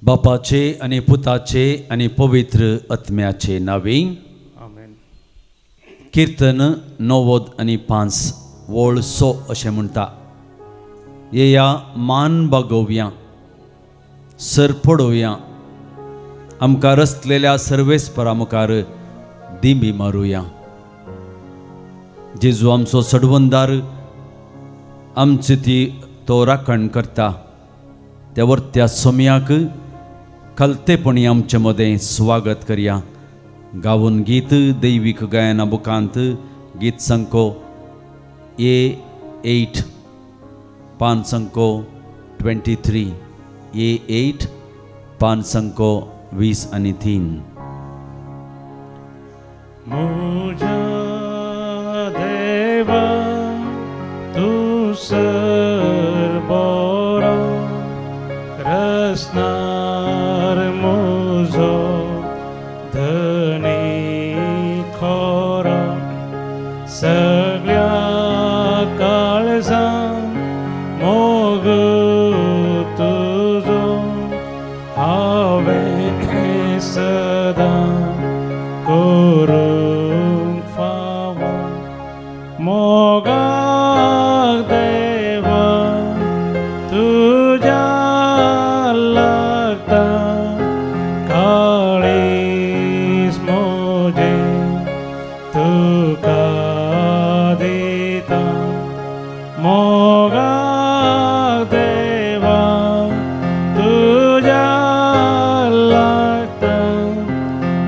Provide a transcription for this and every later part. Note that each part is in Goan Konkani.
बापाचे आनी पुताचे आनी पवित्र आत्म्याचे नांवे आमेन. किर्तन 95 वळ 100 अशें म्हणटा, येया मान बागोवया, सरपडोवया, आमकां रचलेल्या सर्वेस्परा मुखार दिंबी मारुया. जेजू आमचो सडवंदार, आमची ती तो राखण करता. त्या वर्त्या सोम्याक खालतेपणी आमचे मदें स्वागत करया. गावून गीत दैवीक गायना बुकांत गीत संको A8 पान संको 23, A8 पान संको 23. म्हज्या देवा तूं सर बरो, रसनार म्हजो धनी खरो, सगळ्या काळजान मोग तुजो हांवें सदां करूंक फावो. मोगाक देवा तुज्या लागता, काळीज म्हजें तुका दिता. मोगाक देवा तुज्या लागता,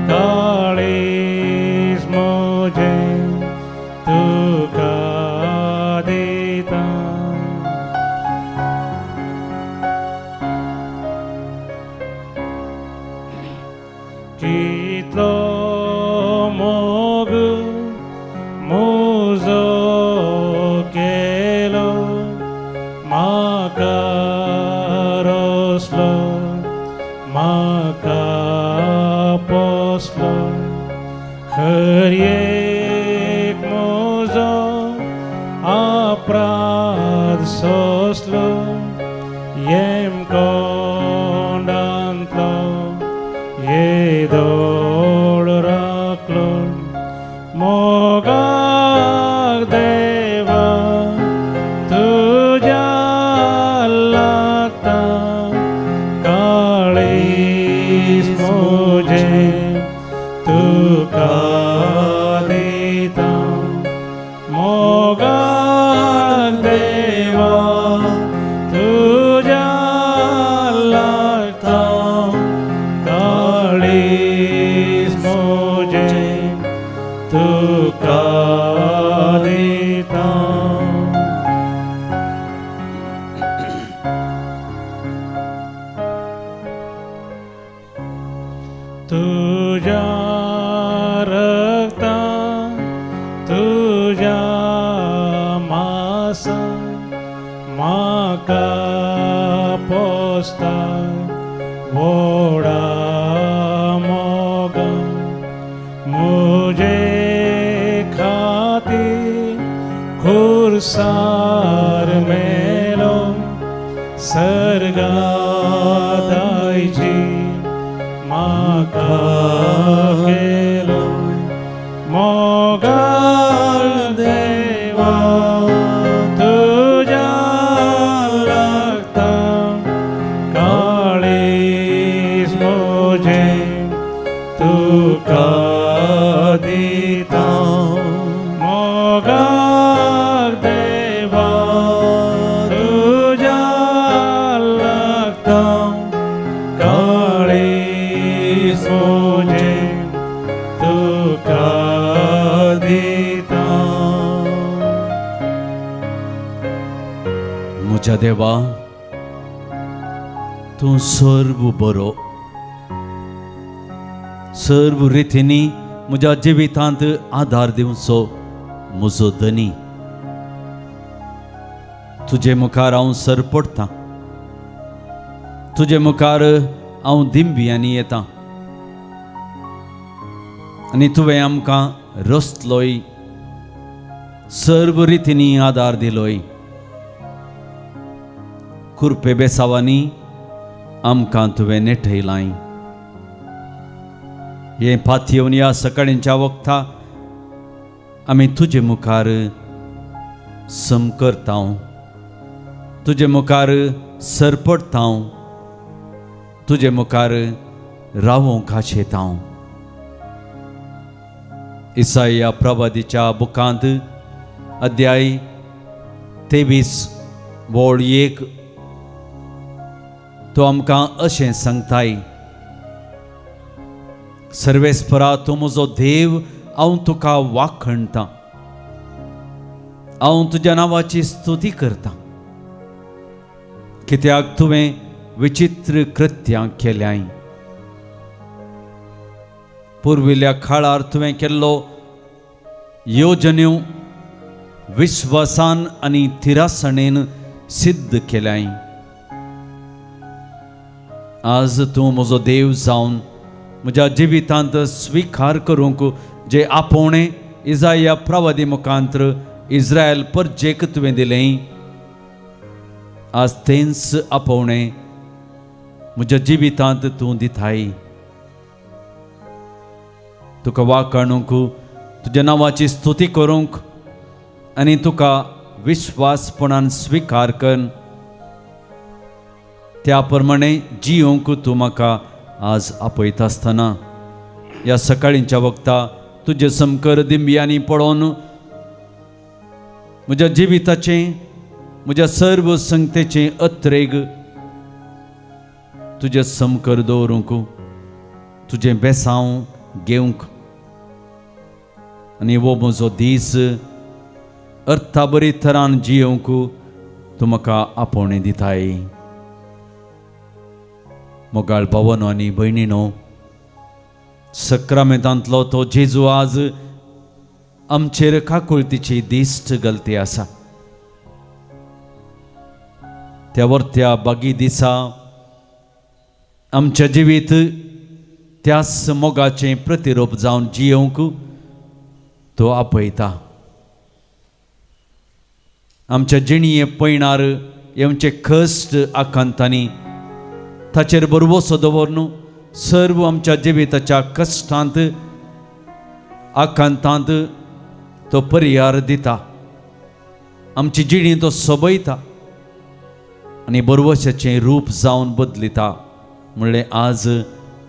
काळीज म्हजें तुका दिता. कितलो मोग म्हजो केलो, म्हाका रोसलो, म्हाका पोसलो, हर एक म्हजो अपराध सोंसलो, येमकोंडांतलो येदोळ राखलो. मोगाक देवा तुज्या लागता, काळीज म्हजें तुका दिता. मोगाक देवा तुज्या लागता, काळीज म्हजें तुका दिता. तुज्या रक्तान तुज्या मासान म्हाका पोसता व्हडा मोगान, म्हजे खातीर खुर्सार मेलो, सर्गात आयची म्हाका केलो. मोगाळ देवा तुज्या लागता, काळीज म्हजें तुका दिता. मोगाक देवा तुज्या लागता, काळीज म्हजें तुका दिता. म्हज्या देवा तूं सर्व बरो, सर्व रितींनी म्हज्या जिवितांत आदार दिवचो म्हजो धनी. तुजे मुखार हांव सरपडटा, तुजे मुखार हांव दिंबियांनी येता आनी तुवें आमकां रचलोय, सर्व रितींनी आदार दिलोय. कुरपे बेसावांनी आमकां तुवें नेठयलांय. हें पातयेवन ह्या सकाळींच्या वखता आमी तुजे मुखार सम करता, तुजे मुखार सरपडटा, तुजे मुखार रावोंक आशेता. इसाया प्रवादीच्या बुकांत अध्याय 23 वळ 1 तो आमकां अशें सांगताय, सर्वेस्परा तूं म्हजो देव, हांव तुका वाखणटा, हांव तुज्या नांवाची स्तुती करतां, कित्याक तुवें विचित्र कृत्यां केल्यांय. पुर्विल्ल्या काळार तुवें केल्लो योजन्यो विश्वासान आनी थिरासणेन सिद्ध केल्याय. आज तूं म्हजो देव जावन म्हज्या जिवितांत स्विकार करूंक जे आपोवणें इजाया प्रवादी मुखांत्र इस्रायल परजेक तुवें दिलें, आज तेंच आपोवणें म्हज्या जिवितांत तूं दिताय. तुका वाखाणूंक, तुज्या नांवाची स्तुती करूंक आनी तुका विश्वासपणान स्विकार कर त्या प्रमाणे जियोंक तूं म्हाका आज आपयता आसतना ह्या सकाळींच्या वखता तुजे समकर दिंब्यांनी पळोवन म्हज्या जिविताचें, म्हज्या सर्व संगतेचें अत्रेग तुजे समकर दवरूंक, तुजें बेसांव घेवंक आनी हो म्हजो दीस अर्थाबरी थरान जियोंक तूं म्हाका आपोवणें दिताय. मोगाळ भावनो आनी भयणीनो, सक्रामेंतांतलो तो जेजू आज आमचेर काकुळतीची दिश्ट गलती आसा. त्या वर्त्या बागी दिसा आमच्या जिवीत त्याच मोगाचें प्रतिरूप जावन जियोंक तो आपयता. आमच्या जिणये पयणार येवचे कश्ट आकांतांनी ताचेर बरवसो दवरनु सर्व आमच्या जिविताच्या कश्टांत आकांतांत तो परिहार दिता. आमची जिणी तो सोबयता आनी बरवशाचें रूप जावन बदलिता म्हणलें आज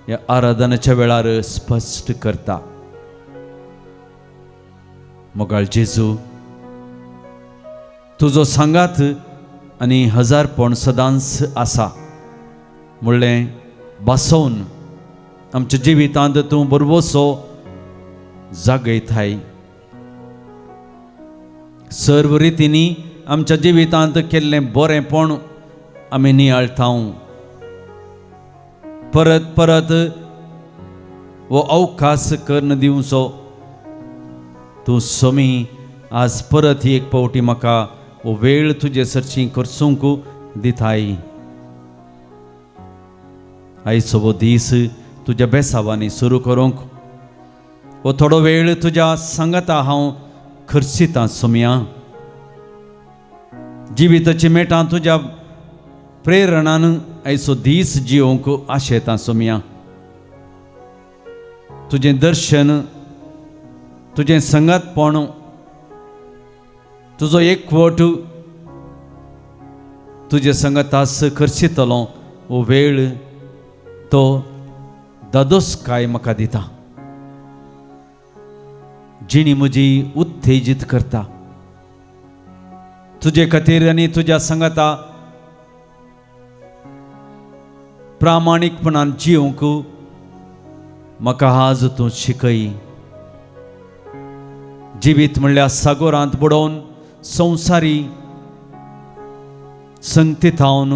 ह्या आराधनाच्या वेळार स्पश्ट करता. मोगाळ जेजू, तुजो सांगात आनी हजारपण सदांच आसा म्हणलें बसोवन आमच्या जिवितांत तूं बरवसो जागयताय. सर्व रितींनी आमच्या जिवितांत केल्लें बरेंपण आमी नियाळटा. परत परत हो अवकाश करून दिवचो तूं समी आज परत एक पावटी म्हाका हो वेळ तुजे सरशी करसूंक दिताय. आयचो हो दीस तुज्या बेसावांनी सुरू करूंक हो थोडो वेळ तुज्या सांगाता हांव खर्चितां सोमया. जिविताची मेटां तुज्या प्रेरणान आयचो दीस जियोंक आशेतां सोमया. तुजें दर्शन, तुजें संगातपण, तुजो एकवट तुजे संगातास खर्चितलो हो वेळ तो दादोसकाय म्हाका दिता. जिणी म्हजी उत्तेजीत करता तुजे खातीर आनी तुज्या सांगाता प्रामाणीकपणान जिवंक म्हाका आज तूं शिकय. जिवीत म्हणल्यार सागोरांत बुडोवन संवसारी संगती थावन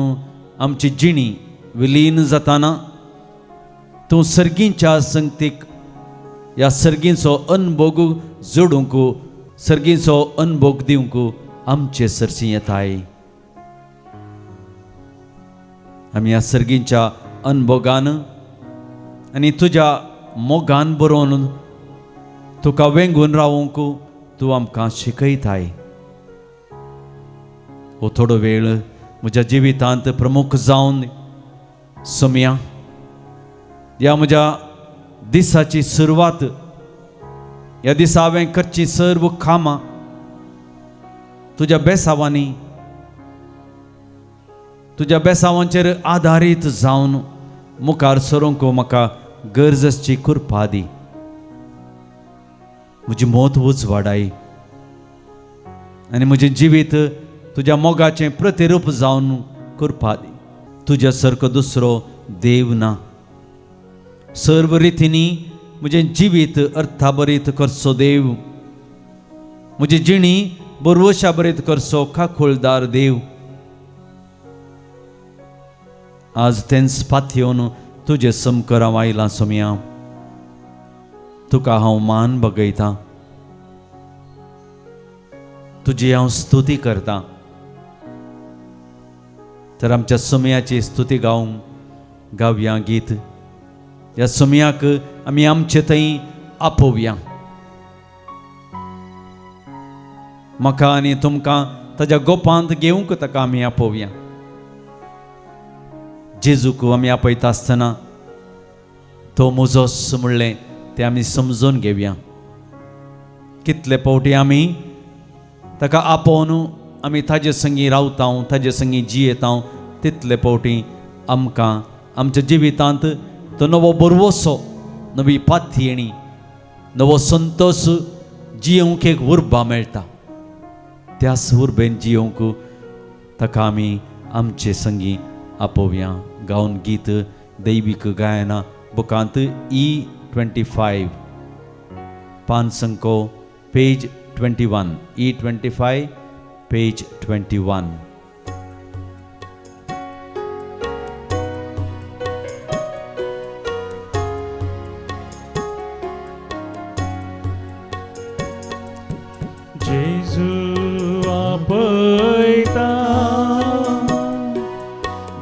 आमची जिणी विलीन जाताना तूं सर्गींच्या संगतीक ह्या सर्गींचो अनभोग जोडूंक, सर्गींचो अनभोग दिवंक आमचे सरशी येताय. आमी ह्या सर्गींच्या अनभोगान आनी तुज्या मोगान बरोवन तुका वेंगून रावूंक तूं आमकां शिकयताय. हो थोडो वेळ म्हज्या जिवितांत प्रमुख जावन सोमया, ह्या म्हज्या दिसाची सुरवात, ह्या दिसा हांवें करची सर्व कामां तुज्या बेसावांनी, तुज्या बेसावांचेर आदारीत जावन मुखार सरूंक म्हाका गरज आसची कृपा दी. म्हजी मत उजवाडाय आनी म्हजें जिवीत तुज्या मोगाचें प्रतिरूप जावन कृपा दी. तुज्या सारको दुसरो देव ना. सर्व रितींनी म्हजें जिवीत अर्थाभरीत करचो देव, म्हजी जिणी बरवशाभरीत करचो काकुळदार देव. आज तेंच पातयेवन तुजे समकर हांव आयलां सोमया. तुका हांव मान बगयतां, तुजी हांव स्तुती करतां. तर आमच्या सोमयाची स्तुती गावंक गावया गीत. ह्या सोमयाक आमी आमचे थंय आपोवया. म्हाका आनी तुमकां ताज्या गोपांत घेवंक ताका आमी आपोवया. जेजूक आमी आपयता आसतना तो म्हजोच म्हणलें तें आमी समजून घेवया. कितले फावटी आमी ताका आपोवन आमी ताजे संगी रावता, ताजे संगी जियेता, तितले फावटी आमकां आमच्या जिवितांत तो नवो बरवसो, नवी पातयेणी, नवो संतोश जियोवंक एक उर्बा मेळटा. त्याच उर्बेन जियोवंक ताका आमी आमचे संगी आपोवया. गावन गीत दैवीक गायना बुकांत E25 पान संको पेज 21, E25 page 21. जेजू आपयता,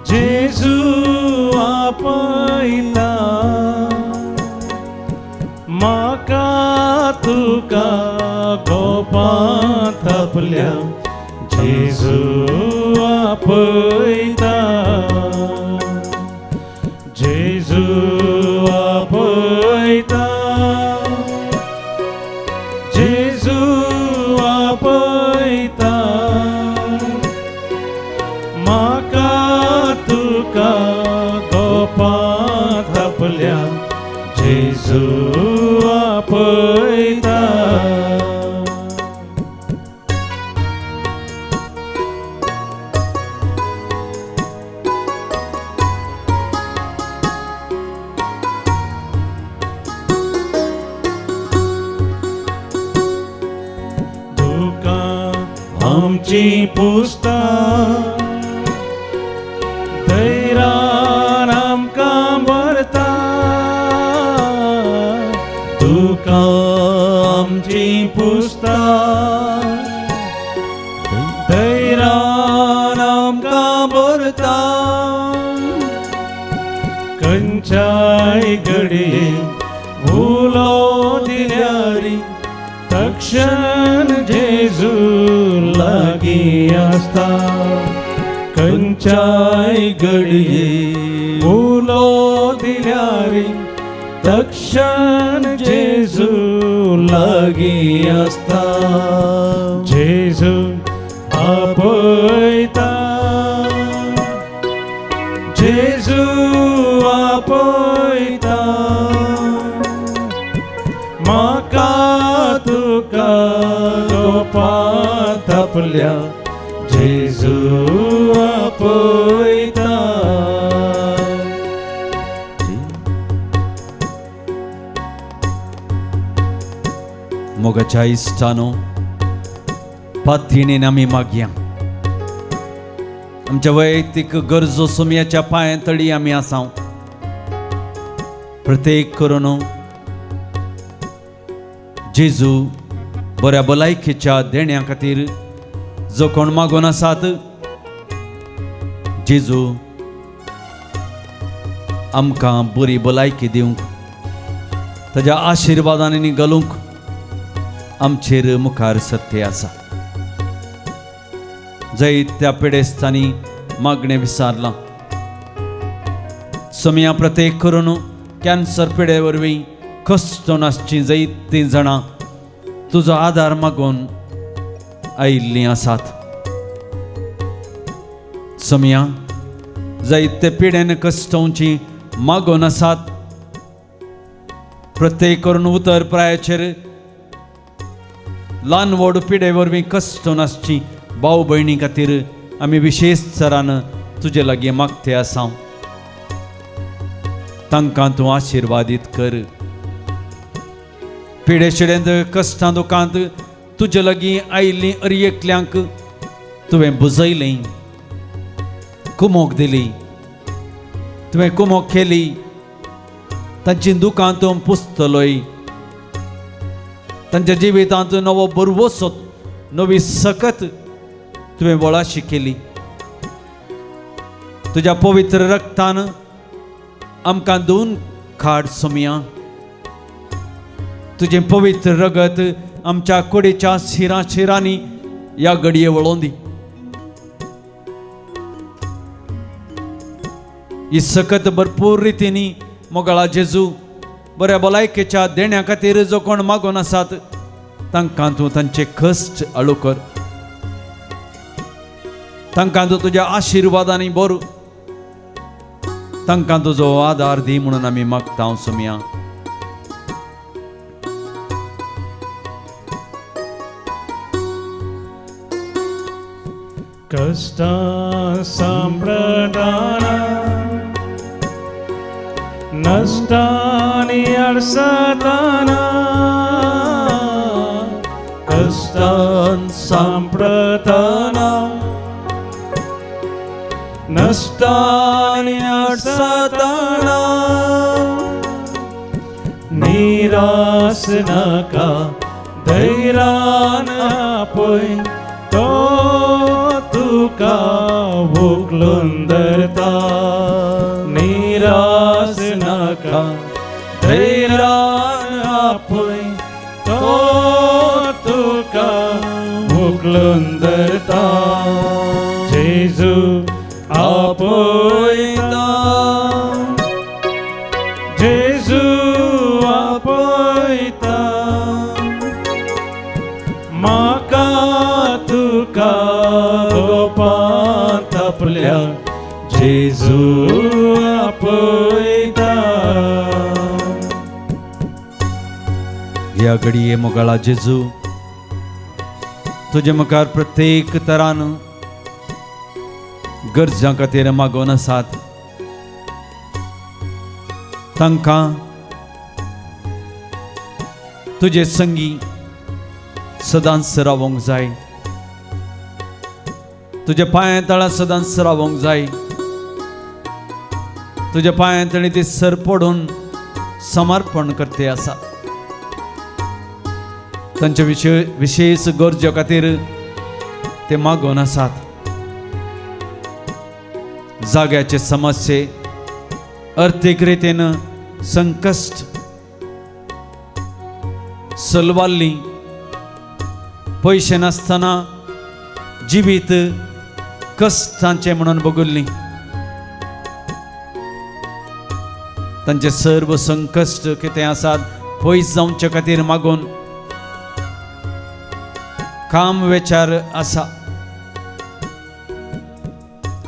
जेजू आपयता, म्हाका तुका गोपांत आपल्या जेजू आपयता, जेजू आपयता, जेजू आपयता, म्हाका तुका गोपांत आपल्या जेजू आपयता. दुकां आमची पुसता, धैर्यान आमकां भरता, दुकां आमची पुसता, धैर्यान आमकां भरता. खंयच्याय घडये उलो दिल्यारी तक्षण जेजू लागीं आसता. खंयच्याय घडये उलो दिल्यारी तक्षण जेजू लागीं आसता. जेजू आपयता, जेजू आपयता, म्हाका तुका गोपांत आपल्या जेजू आपयता. मोगाच्या इश्टानो, पातयेणेन आमी मागया. आमच्या वैयक्तीक गरजो सोमयाच्या पांया तळी आमी आसा. प्रत्येक करून जेजू बऱ्या भलायकेच्या देण्या खातीर जो कोण मागून आसात, जेजू आमकां बरी भलायकी दिवंक, ताज्या आशिर्वादांनी घालूंक आमचेर मुखार सत्य आसा. जंय त्या पिडेस्तांनी मागणें विचारलां, सोमया प्रत्येक करून कॅन्सर पिडे वरवीं कश्टून आसचीं जायतीं जाणां तुजो आदार मागून आयिल्लीं आसात. सोमया जायते पिडेन कश्टोवची मागून आसात. प्रत्येक करून उतर प्रायाचेर ल्हान व्हड पिडे वरवीं कश्टून आसची भाव भयणी खातीर आमी विशेश सरान तुजे लागीं मागते आसा. तांकां तूं आशिर्वादीत कर. पिडे शिडेंत कश्टां दुकांत तुजे लागीं आयिल्लीं अर एकल्यांक तुवें बुजयलें, कुमोक दिली, तुवें कुमोक केली. तांची दुकां तूं पुसतलोय. तांच्या जिवितांत नवो बरवसो, नवी सकत तुवें वळाशी केली. तुज्या पवित्र रक्तान आमकां दोन खाड सोमया. तुजें पवित्र रगत आमच्या कुडीच्या शिरां शिरांनी ह्या घडये वळोवन दी. ही सकत भरपूर रितींनी मोगाळा जेजू बऱ्या भलायकेच्या देण्या खातीर जो कोण मागून आसात तांकां तूं तांचे कश्ट अळू कर. तांकां तूं तुज्या आशिर्वादांनी बरो, तांकां तुजो आदार दी म्हणून आमी मागता सोमया. कश्टां सांप्रदाना नश्टांनी अडसताना, कश्टां सांप्रदाना नश्टांनी अडसताना, निरास नाका धैर्यान आपय तो तुका उखलून धरता. निरास नाका धैर्यान आपय तो तुका उखलून धरता. जेजू आपयता, जेजू आपयता, म्हाका तुका गोपांत आपल्या जेजू आपयता. ह्या घडये मोगाळा जेजू तुजे मुखार प्रत्येक तरान गरजां खातीर मागोवन आसात. तांकां तुजे संगी सदांच रावोंक जाय, तुज्या पांयां तळा सदांच रावोंक जाय. तुज्या पांयां तळी ती सर पडून समर्पण करते आसा. तांच्या विशेष गरजे खातीर ते मागोवन आसात. जाग्याचे समस्ये, अर्थीक रितीन संकश्ट, सलवाल्ली, पयशे नासतना जिवीत कश्टांचें म्हणून बगुल्ली. तांचे सर्व संकश्ट कितें आसात पयस जावचे खातीर मागून काम विचार आसा,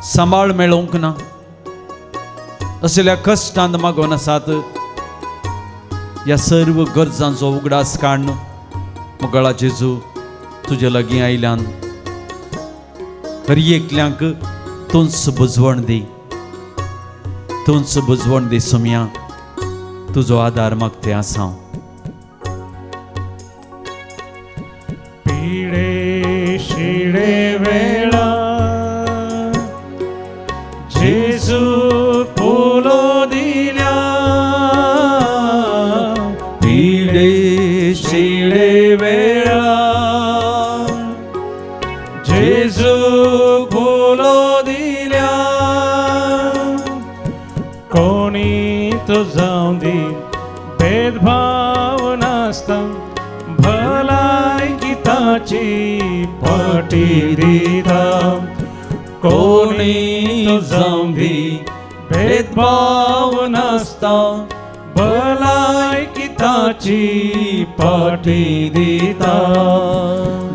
सांबाळ मेळोवंक ना असल्या कश्टांत मागून आसात. ह्या सर्व गरजांचो उगडास काडून मोगाळा जेजू तुजे लागीं आयल्यान हर एकल्यांक तूंच बुजवण दी, तूंच बुजवण दी सोमया. तुजो आदार मागते आसा. पिडे शिडे वेळा जेजू फुलो दिल्या, पिडे शिडे वेळा जेजू फुलो दिल्या, कोणी तो जावं दी भेदभाव नासता भलायकी ताची पाटी दिता. कोणी तो जावं दी भेदभाव नासता भलायकी ताची पाठी दिता.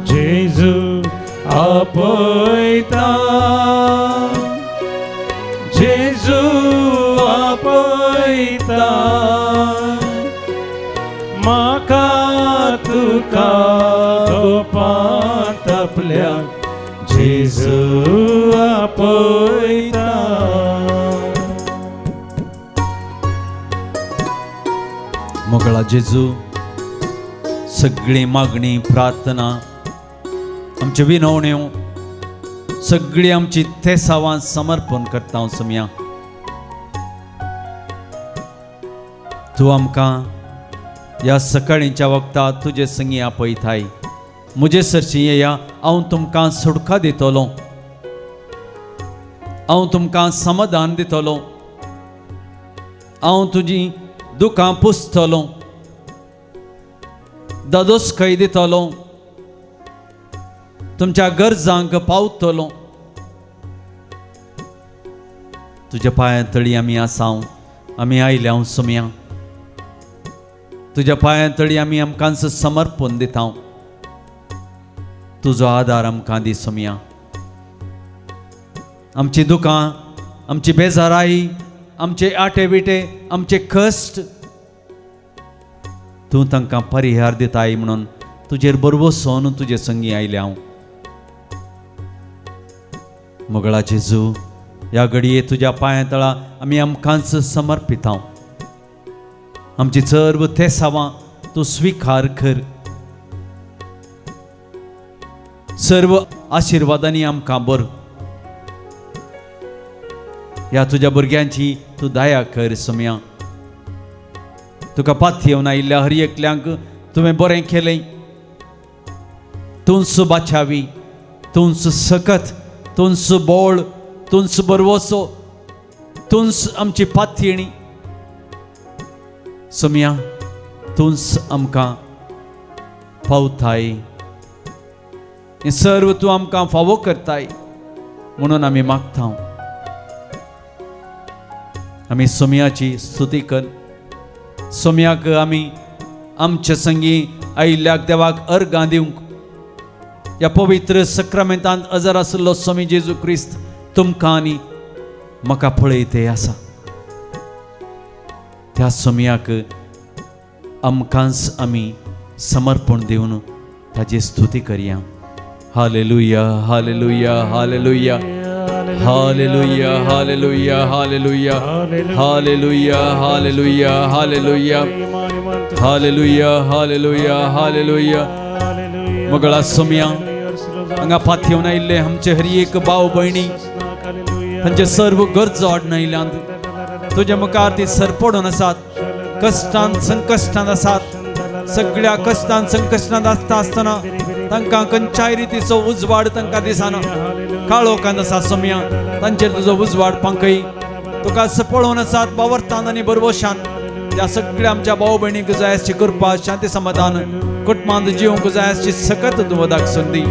जेजू आपयता, जेजू आपयता, म्हाका तुका गोपांत आपल्या जेजू आपयता. मोगळा जेजू, सगळी मागणी प्रार्थना, आमच्यो विनवण्यो, सगळी आमची तेसावां समर्पण करता हांव सोमया. तूं आमकां ह्या सकाळींच्या वखता तुजे संगी आपयताय. म्हजे सरशी येया, हांव तुमकां सुटका दितलो, हांव तुमकां समाधान दितलो, हांव तुजी दुकां पुसतलो, दादोसकाय दितलो, तुमच्या गरजांक पावतलो. तुज्या पांयां तळी आमी आसा, आमी आयल्या हांव सोमया. तुज्या पांयां तळी आमी आमकां समर्पण दिता. तुजो आदार आमकां दी सोमया. आमची दुकां, आमची बेजाराई, आमचे आटे विटे, आमचे कश्ट तूं तांकां परिहार दिताय म्हणून तुजेर बरवसून तुजे संगी आयल्या हांव. मोगळा जेजू, ह्या घडये तुज्या पांयां तळा आमी आमकांच समर्पिता. आमची सर्व तेसावां तूं स्विकार कर. सर्व आशिर्वादांनी आमकां बर. ह्या तुज्या भुरग्यांची तूं दया कर सोमया. तुका पातयेवन आयिल्ल्या हर एकल्यांक तुवें बरें केलें. तूंच बाचावी, तूंच सकत, तूंच बोळ, तूंच बरवसो, तूंच आमची पातयेणी सोमया. तूंच आमकां पावताय, हें सर्व तूं आमकां फावो करताय म्हणून आमी मागता. आमी सोमयाची स्तुती कर. सोमयाक आमी आमचे संगी आयिल्ल्याक देवाक अर्गां दिवंक ह्या पवित्र सक्रामेंतांत अजर आशिल्लो स्वामी जेजू क्रिस्त तुमकां आनी म्हाका पळयते आसा. त्या सोमयाक आमकांच आमी समर्पण दिवन ताजी स्तुती करया. Hallelujah, hallelujah, hallelujah, hallelujah, hallelujah, hallelujah, hallelujah, hallelujah, hallelujah, hallelujah, hallelujah, hallelujah. मोगळा Somaiya, हांगा पातयेवन आयिल्ले आमचे हर एक भाव भयणी तांचे सर्व गरजो हाडून आयल्यात. तुज्या मुखार ती सरपडून आसात, कश्टान संकश्टान आसात. सगळ्या कश्टान संकश्टान आसता आसतना तांकां खंयच्याय रितीचो उजवाड तांकां दिसना, काळोखान आसा. सोमया, तांचेर तुजो उजवाड पांकय. तुका पळोवन आसात बावरतान आनी बरवशान. त्या सगळ्या आमच्या भाव भयणींक जाय आसची कृपा, शांती, समाधान, कुटुंबांत जिवंक जाय आसची सकत तूं वदाक संदी.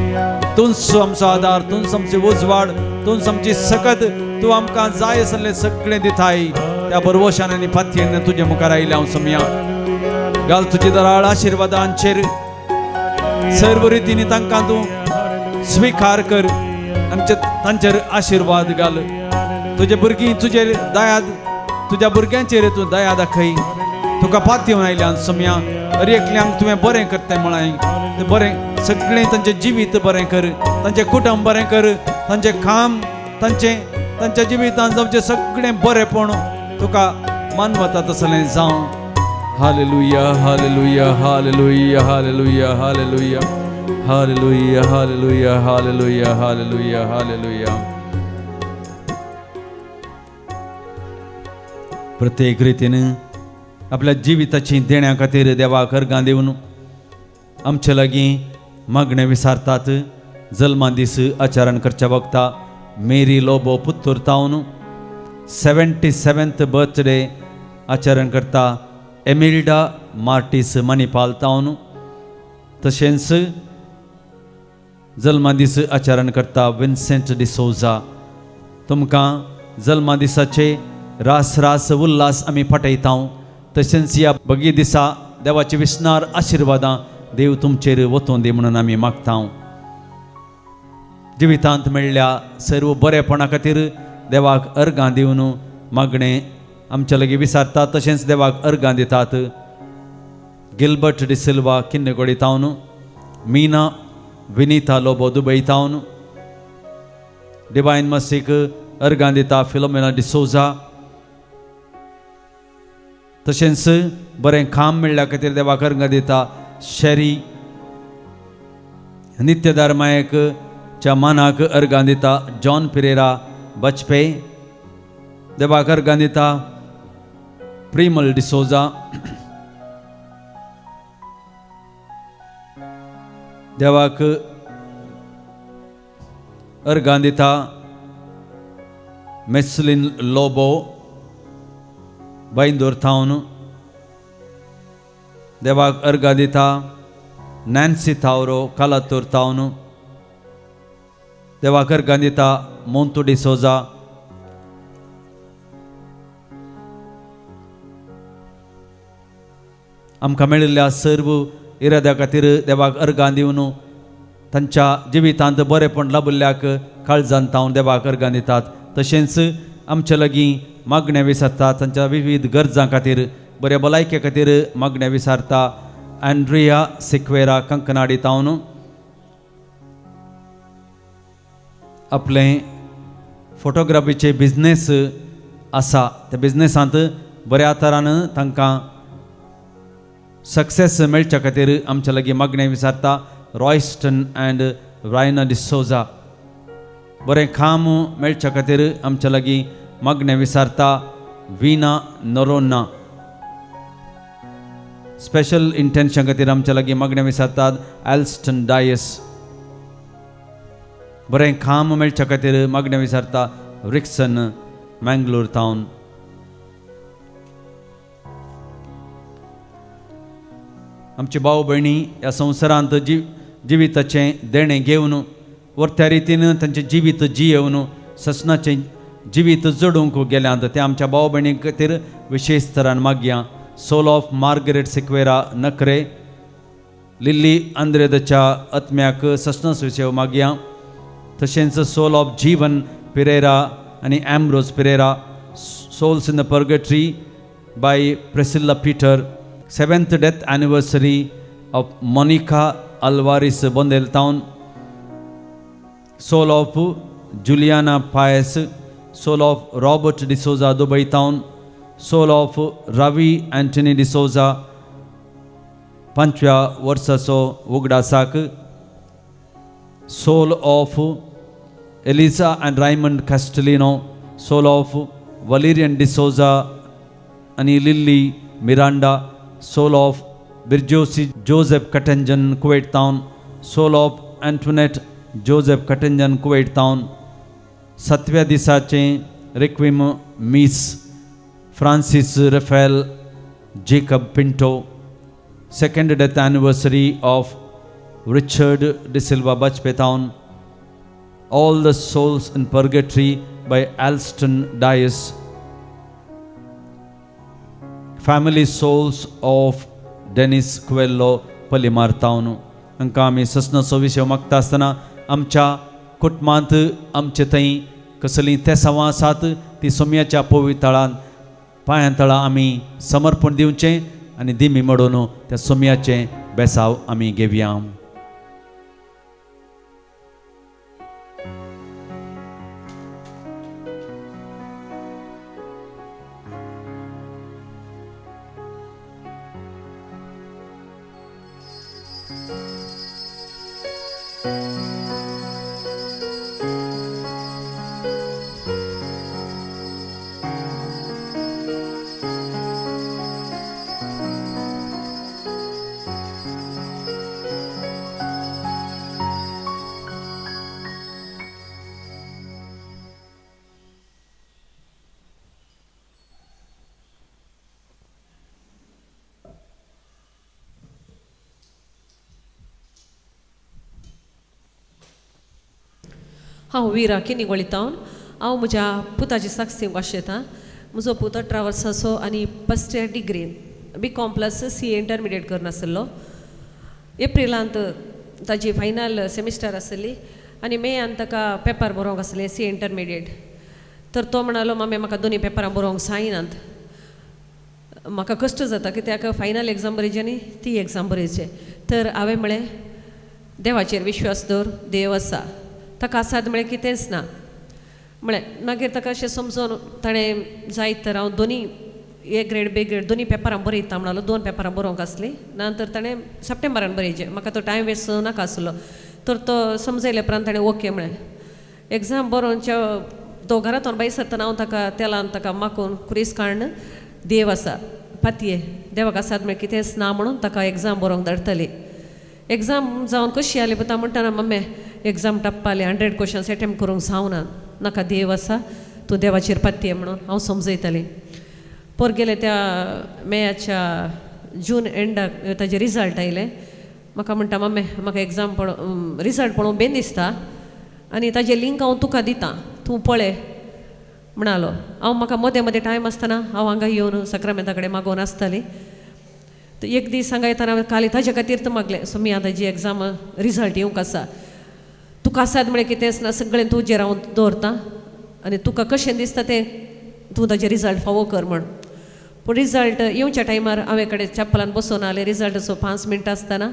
तूंच आमचो आदार, तूंच आमची उजवाड, तूंच आमची सकत. तूं आमकां जाय आसलें सगळें दिताय. त्या बरवशान आनी पातयेन तुजे मुखार आयिल्लें हांव सोमया. घाल तुजी दराळ आशिर्वादांचेर. सर्व रितीनी तांकां तूं स्विकार कर. आमचे तांचेर आशिर्वाद घाल. तुजे भुरगीं तुजेर दया, तुज्या भुरग्यांचेर तूं दया दाखय. तुका पातयेवन आयल्यान सोमया. हर एकल्यांक तुवें बरें करताय म्हळां, तें बरें सगळें तांचें जिवीत बरें कर, तांचें कुटुंब बरें कर, तांचें काम, तांचें तांच्या जिवितांत जावचें सगळें बरेंपण तुका मानवता तसलें जावं. Hallelujah, hallelujah, hallelujah, hallelujah, hallelujah, hallelujah, hallelujah, hallelujah, hallelujah, hallelujah. प्रत्येक रितीन आपल्या जिविताची देण्या खातीर देवाक अर्गां दिवन आमचे लागीं मागणें विसारतात. जल्मा दीस आचरण करच्या वखता मेरी लोबो पुत्तूर तावन 77th birthday आचरण करता एमिल्डा मार्टीस मणिपाल तावन. तशेंच जल्मा दीस आचरण करता विन्सेंट डिसोजा. तुमकां जल्मा दिसाचे रास रास उल्हास आमी पटयता. तशेंच ह्या बगी दिसा देवाचे विसनार आशिर्वादां देव तुमचेर वतून दी म्हणून आमी मागता. जिवितांत मेळ्ळ्या सर्व बरेपणा खातीर देवाक अर्गां दिवन मागणें आमच्या लागीं विसारतात, तशेंच देवाक अर्गां दितात. गिलबर्ट डिसिल्वा किन्नगोडी तावन, मीना विनीता लोबो दुबय तावन, डिवायन मसीक अर्गां दिता फिलोमेना डिसोजा. तशेंच बरें काम मेळ्ळ्या खातीर देवाक अर्गां दिता शेरी. नित्यधर्मायक च्या मानाक अर्गां दिता जॉन पिरेरा बचपे. देवाक अर्गां दिता प्रिमल डिसोजा. देवाक अर्गां दिता मेसलिन लोबो बैंदूर थावन. देवाक अर्गां दिता नॅन्सी थावरो कालातूर थावन. देवाक अर्गां दिता मोंतू डिसोजा. आमकां मेळिल्ल्या सर्व इराद्या खातीर देवाक अर्गां दिवन तांच्या जिवितांत बरेपण लाबिल्ल्याक काळजान तावन देवाक अर्गां दितात. तशेंच आमचे लागीं मागण्या विसरता तांच्या विविध गरजां खातीर, बऱ्या भलायके खातीर मागण्या विसारता अँड्रिया सिक्वेरा कंकनाडी तावन. आपलें फोटोग्राफीचे बिजनेस आसा, त्या बिजनेसांत बऱ्या तरान तांकां सक्सेस मेळच्या खातीर आमच्या लागीं मागणें विचारता रॉयस्टन अँड रायना डिसोजा. बरें काम मेळच्या खातीर आमच्या लागीं मागणें विचारता वीना नरोन्ना. स्पेशल इंटेन्शन खातीर आमच्या लागीं मागणें विचारतात एल्स्टन डायस. बरें काम मेळच्या खातीर मागणें विचारता रिक्सन मँगलोर टावन. आमचे भाव भयणी ह्या संवसारांत जिविताचें देणें घेवन वर्त्या रितीन तांचें जिवीत जियेवन ससनाचें जिवीत जोडूंक गेल्यांत तें आमच्या भाव भयणी खातीर विशेश तरान मागया. सोल ऑफ मार्गरेट सिक्वेरा नखरे, लिल्ली आंद्रेदच्या आत्म्याक ससनास विशय मागया. तशेंच सोल ऑफ जीवन पिरेरा आनी Ambrose Pereira, souls in the purgatory by Priscilla Peter. 7th death anniversary of Monica Alvares Bondel Town, soul of Juliana Paes, soul of Robert D'Souza Dubai Town, soul of Ravi Anthony D'Souza पांचव्या वर्साचो उगडासाक, soul of Eliza and Raymond Castelino, soul of Valerian D'Souza आनी Lily Miranda, soul of Birjosi Joseph Katanjan Kuwait Town, soul of Antoinette Joseph Katanjan Kuwait Town. सातव्या दिसाचें requiem miss Francis Raphael Jacob Pinto. 2nd death anniversary of Richard D'Silva Bajpe Town, all the souls in purgatory by Alston Dias, family souls of Denis Coelho Palimar Town. हांकां आमी ससनाचो विशय मागता आसतना आमच्या कुटुंबांत आमचे थंय कसलीं तेसांवां आसात ती सोम्याच्या पवितळान पांयां तळा आमी समर्पण दिवचें आनी दिमी मोडून त्या सोम्याचें बेसाव आमी घेवया. हांव विरा किनिगोळी तावन हांव म्हज्या पुताची साक्षी वाशेतां. म्हजो पूत 18 वर्साचो आनी फस्ट इयर डिग्रीन B Com plus C A intermediate करून आसलो. एप्रिलांत ताजी फायनल सेमिस्टर आसली आनी मेयान ताका पेपर बरोवंक आसले सी ए इंटरमिडिएट. तर तो म्हणालो, मामी, म्हाका दोनी पेपरां बरोवंक जायनात, म्हाका कश्ट जाता, कित्याक फायनल एग्जाम बरयची आनी ती एग्जाम बरयची. तर हांवें म्हळें, देवाचेर विश्वास दवर, देव आसा, ताका आसात म्हळें कितेंच ना म्हळें. मागीर ताका अशें समजोन ताणें जायत तर हांव दोनी ए ग्रेड बी ग्रेड दोनी पेपरां बरयता म्हणालो. दोन पेपरां बरोवंक आसलीं ना तर ताणें सप्टेंबरान बरयचें. म्हाका तो टायम वेस्ट नाका आसलो. तर तो समजयले उपरांत ताणें ओके म्हळें. एग्जाम बरोवच्या तो घरांतून भायर सरतना हांव ताका तेलान ताका माखून क्रूज काडून, देव आसा, पातये, देवाक आसात म्हळ्यार कितेंच ना म्हणून ताका एग्जाम बरोवंक धाडटली. एग्जाम जावन कशी आली पुता म्हणटना, मम्मी, एग्जाम टप्पाली, 100 क्वेश्चन्स एटेम्प्ट करूंक जावना. नाका, देव आसा, तूं देवाचेर पातये म्हणून हांव समजयतालें. पोर गेले त्या मेयाच्या जून एंडाक ताजे रिजल्ट आयले. म्हाका म्हणटा, मम्मी, म्हाका एग्जाम पळोव, रिजल्ट पळोवंक बेन दिसता आनी ताजें लिंक हांव तुका दितां, तूं पळय म्हणालो. हांव म्हाका मदें मदें टायम आसतना हांव हांगा येवन सक्रामेंता कडेन मागोवन आसतालीं. तर एक दीस हांगा येतना हांवें खाली ताजे खातीर तर मागलें, सो आतां जी एग्जाम रिजल्ट येवंक आसा, तुका आसात म्हळें कितेंच ना, सगळें तुजेर हांव दवरतां आनी तुका कशें दिसता तें तूं ताजें रिजल्ट फावो कर म्हण. पूण रिजल्ट येवच्या टायमार हांवें कडेन चप्पलान बसोवन आलें. रिजल्टाचो 5 मिनटां आसतना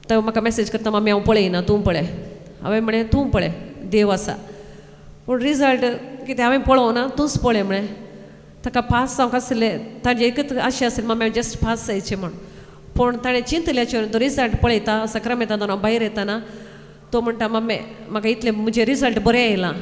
तो म्हाका मॅसेज करता, मामी, हांव पळयना, तूं पळय. हांवें म्हळें, तूं पळय, देव आसा. पूण रिजल्ट कितें हांवें पळोवना, तूंच पळय म्हळें. ताका पास जावंक आसलें. ताजें एकच आशें आसलें, मामी, हांवें जस्ट पास जायचें म्हूण. पूण ताणें चिंतल्याचेर तो रिजल्ट पळयता, सक्रामेंतान हांव भायर येताना तो म्हणटा, मम्मी, म्हाका इतलें म्हजें रिजल्ट बरें आयलां.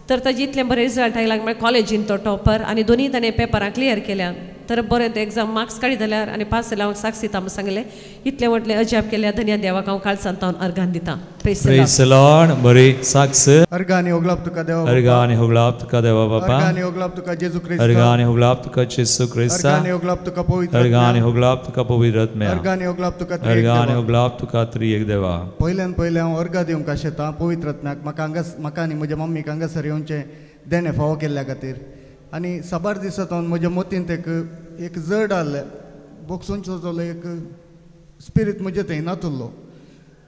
तर ताजें इतलें बरें रिजल्ट आयलां म्हळ्यार कॉलेजीन तो टॉपर आनी दोनीय ताणें पेपरां क्लियर केल्या. तर बरें ते एग्जाम मार्क्स काडीत जाल्यार आनी पास जाल्यार हांव साक्ष दिता म्हूण सांगलें. इतलें व्हडलें अजाप केल्या धन्या देवाक हांव काळजांत तावन अर्गान दितां. Praise the Lord. Praise the Lord. बरी साक्ष. अर्घा आनी होगलाप तुका देवा बापा. अर्घा आनी होगलाप तुका देवा बापा. अर्घा आनी होगलाप तुका जेजू क्रिस्ता. अर्घा आनी होगलाप तुका जेसू क्रिस्ता. अर्घा आनी होगलाप तुका पवित्र अर्घा आनी आत्म्या. होगलाप तुका पवित्र आत्म्या. अर्घा आनी होगलाप तुका त्रिएक अर्घा आनी देवा. होगलाप तुका त्रिएक देवा. पयल्यान पयलें हांव अर्घा दिवंक आशेतां पवित्र आत्म्याक, म्हाका हांगा, म्हाका आनी म्हज्या मम्मीक हांगासर येवचें देणें फावो केल्ल्या खातीर. आनी साबार दिसां सावन म्हज्या मतींत एक एक जड आहलें, बोगसोनचो जालो एक स्पिरीत म्हजे थंय नातुल्लो.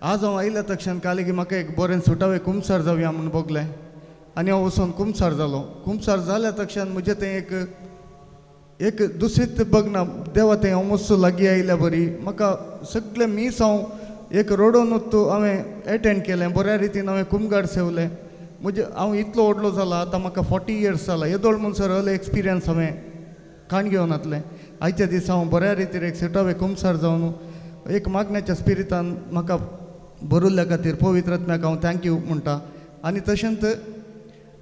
आज हांव आयल्या तक्षण काल म्हाका एक बरें सुटावें कुमसार जावया म्हूण भोगलें आनी हांव वचोन कुमसार जालो. कुमसार जाल्या तक्षण म्हजें थंय एक एक दुसरीच बगना देवा थंय हांव मातसो लागीं आयल्या बरी. म्हाका सगळें मीस हांव एक रडोनूच हांवें एटेंड केलें. बऱ्या रितीन हांवें कुमगार सेवलें. म्हजें हांव इतलो व्हडलो जाला आतां, म्हाका 40 इयर्स जाला, येदोळ म्हणसर आहले एक्सपिरियन्स हांवें काण घेवन नातलें. आयच्या दिसा हांव बऱ्या रितीन एक सुटावें कुमसार जावन एक मागण्याच्या स्पिरितान म्हाका बरुल्ल्या खातीर पवित्र आत्म्याक हांव thank you म्हणटा. आनी तशेंच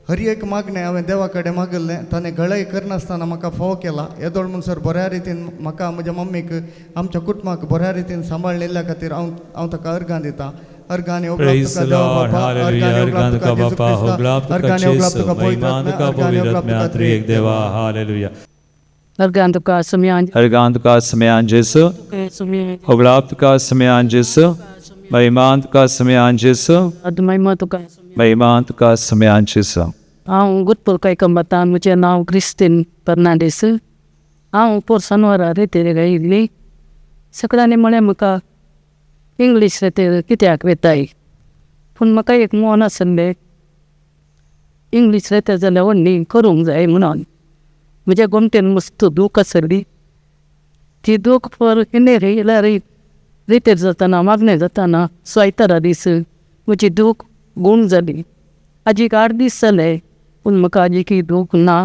हर एक मागणें हांवें देवा कडेन मागिल्लें ताणें घळय करनासतना म्हाका फावो केला. येदोळ म्हणसर बऱ्या रितीन म्हाका, म्हज्या मम्मीक, आमच्या कुटुंबाक बऱ्या रितीन सांबाळिल्ल्या खातीर हांव हांव ताका अर्गां दितां. अर्गां आनी होगलाप Praise तुका the देवा Lord. बापा. Hallelujah. अर्गां आनी होगलाप अर्घां तुका तुका जेजू बापा, क्रिस्ता. होगलाप तुका अर्गां आनी होगलाप जेसू, तुका पवित्र महिमा आत्म्या. तुका अर्गां आनी पवित्र होगलाप आत्म्या, तुका त्रिएक देवा. हालेलुया. अर्घां तुका सुम्यान. अर्घां तुका सुम्यान जेसू, होगलाप तुका सुम्यान जेसू, महिमा तुका सुम्यान जेसू, महिमा तुका. महिमा तुका सुम्यान जेसू. हांव गुटपूर कैकंबातान. म्हजें नांव क्रिस्तीन फर्नांडीस. हांव पोर सनवारा रेतेर आयिल्ली. सगळ्यांनी म्हळें म्हाका, इंग्लीश रेतेर कित्याक वेताय? पूण म्हाका एक मन आसलें, इंग्लीश रेतेर जाल्यार व्हडली करूंक जाय म्हणून. म्हज्या गोमटेन मस्त दूख आसली. ती दूख पर कितें येयल्यार रेतेर जाताना, मागणें जाताना, सोयतारा दीस म्हजी दूख गूण जाली. आजीक 8 दीस जाले, पूण म्हाका आजीक दूख ना.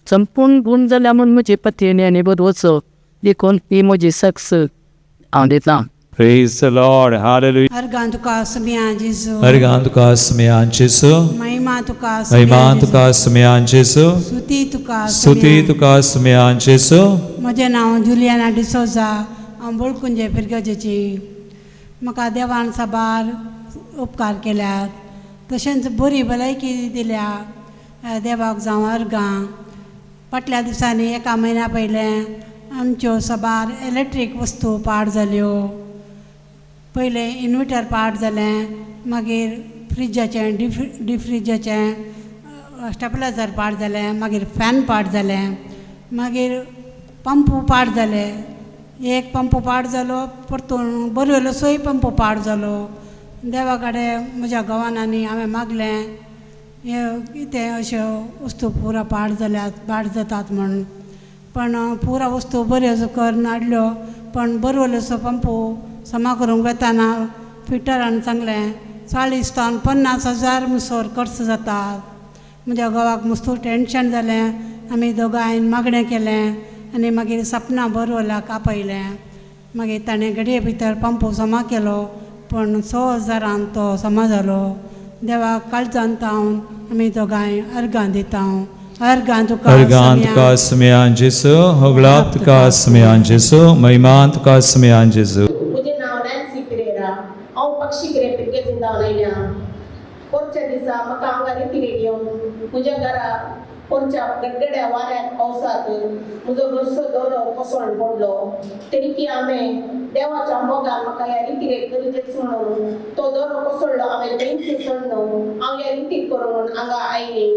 संपूर्ण गूण जाल्या म्हूण म्हजी पतीणी आनी बरो वचो देखून ही म्हजी सक्स हांव दितां. Praise the Lord. Hallelujah. अर्घां तुका सुम्या जेजू. अर्घां तुका सुम्यान जेसू, महिमा तुका. महिमा तुका सुम्यान जेसू, स्तुती तुका. स्तुती तुका सुम्यान जेसू. म्हजें नांव जुलियाना डिसोजा. हांव बोळकुंजे फिरगजेची. म्हाका देवान साबार उपकार केल्यात, तशेंच बरी भलायकी दिल्या. देवाक जावं अर्गां. फाटल्या दिसांनी एका म्हयन्या पयलें आमच्यो साबार इलेक्ट्रीक वस्तू पाड जाल्यो. पयलें इन्वर्टर पाड जालें, मागीर फ्रिजाचें, डिफ्रिजाचें. स्टेबलायजर पाड जालें, मागीर फॅन पाड जालें, मागीर पंप पाड जाले. एक पंप पाड जालो, परतून बोरवेलोसोय पंप पाड जालो. देवा कडेन म्हज्या घोवान आनी हांवें मागलें हें कितें अश्यो वस्तू पुरा पाड जाल्यात, पाड जातात म्हूण. पण पुरा वस्तू बऱ्यो करून हाडल्यो, पण बोरवेलोचो पंप समा करूंक वेताना फिटरान सांगलें 40 तावन 50 हजार मुसोर खर्च जाता. म्हज्या घोवाक मस्तू टेंशन जालें. आमी दोगांयन मागणें केलें आनी मागीर सपना बोरवेलाक आपयलें. मागीर ताणें घडये भितर पंप समा केलो, पूण 6 हजारान तो समा जालो. देवाक काळजान तावन आमी दोगांय अर्गां दिता. अर्गां तुका अर्गां तुका सुमयान जेसू, होगळाप तुका सुमयान जेसू, महिमान तुका सुमयान जेसू. म्हजें नांव नॅन्सी पिरेरा. हांव पक्षी पिरगेजीन जावन आयल्या. पोरच्या दिसा म्हाका हांगा रिती येवन म्हज्या घरा पोरच्या गडगड्या वाऱ्याक पावसाक म्हजो घरचो दोरो कोसळून पडलो. तरी हांवें देवाच्या मोगान म्हाका ह्या रितीरेक गरजेच म्हणून तो दोरो कोसळ्ळो, हांवें थंयच सोडलो. हांव ह्या रितीक करूं म्हूण हांगा आयली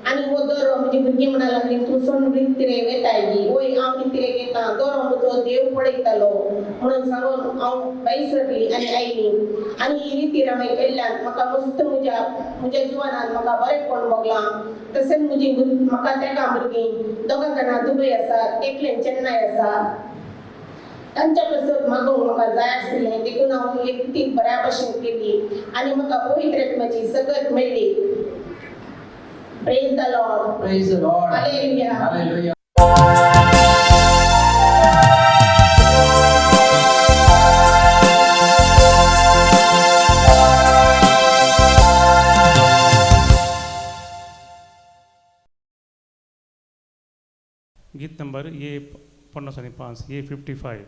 आनी हो दोरो म्हजी भुरगीं म्हणा लागली, तूं सोडून रितीरेक वेताय गी? वय, हांव रितीरेक येता, दोरो म्हजो देव पळयतालो म्हणून सांगून हांव भायर सरली आनी आयली. आनी ही रितीर हांवें केल्ल्यान म्हाका मस्त म्हज्या म्हज्या जिवनान म्हाका बरेंपण भोगलां. तशेंच म्हजी म्हाका तेगां भुरगीं, दोगां जाणां दुबय आसा, एकलें चेन्नय आसा. तांच्या पासत मागूंक म्हाका जाय आशिल्लें, देखून हांव ही रितीर बऱ्या भशेन केली आनी म्हाका पवित्र आत्म्याची सगत मेळ्ळी. Praise the Lord. Praise the Lord. Hallelujah. Hallelujah. गीत नंबर ये 55, ये 55.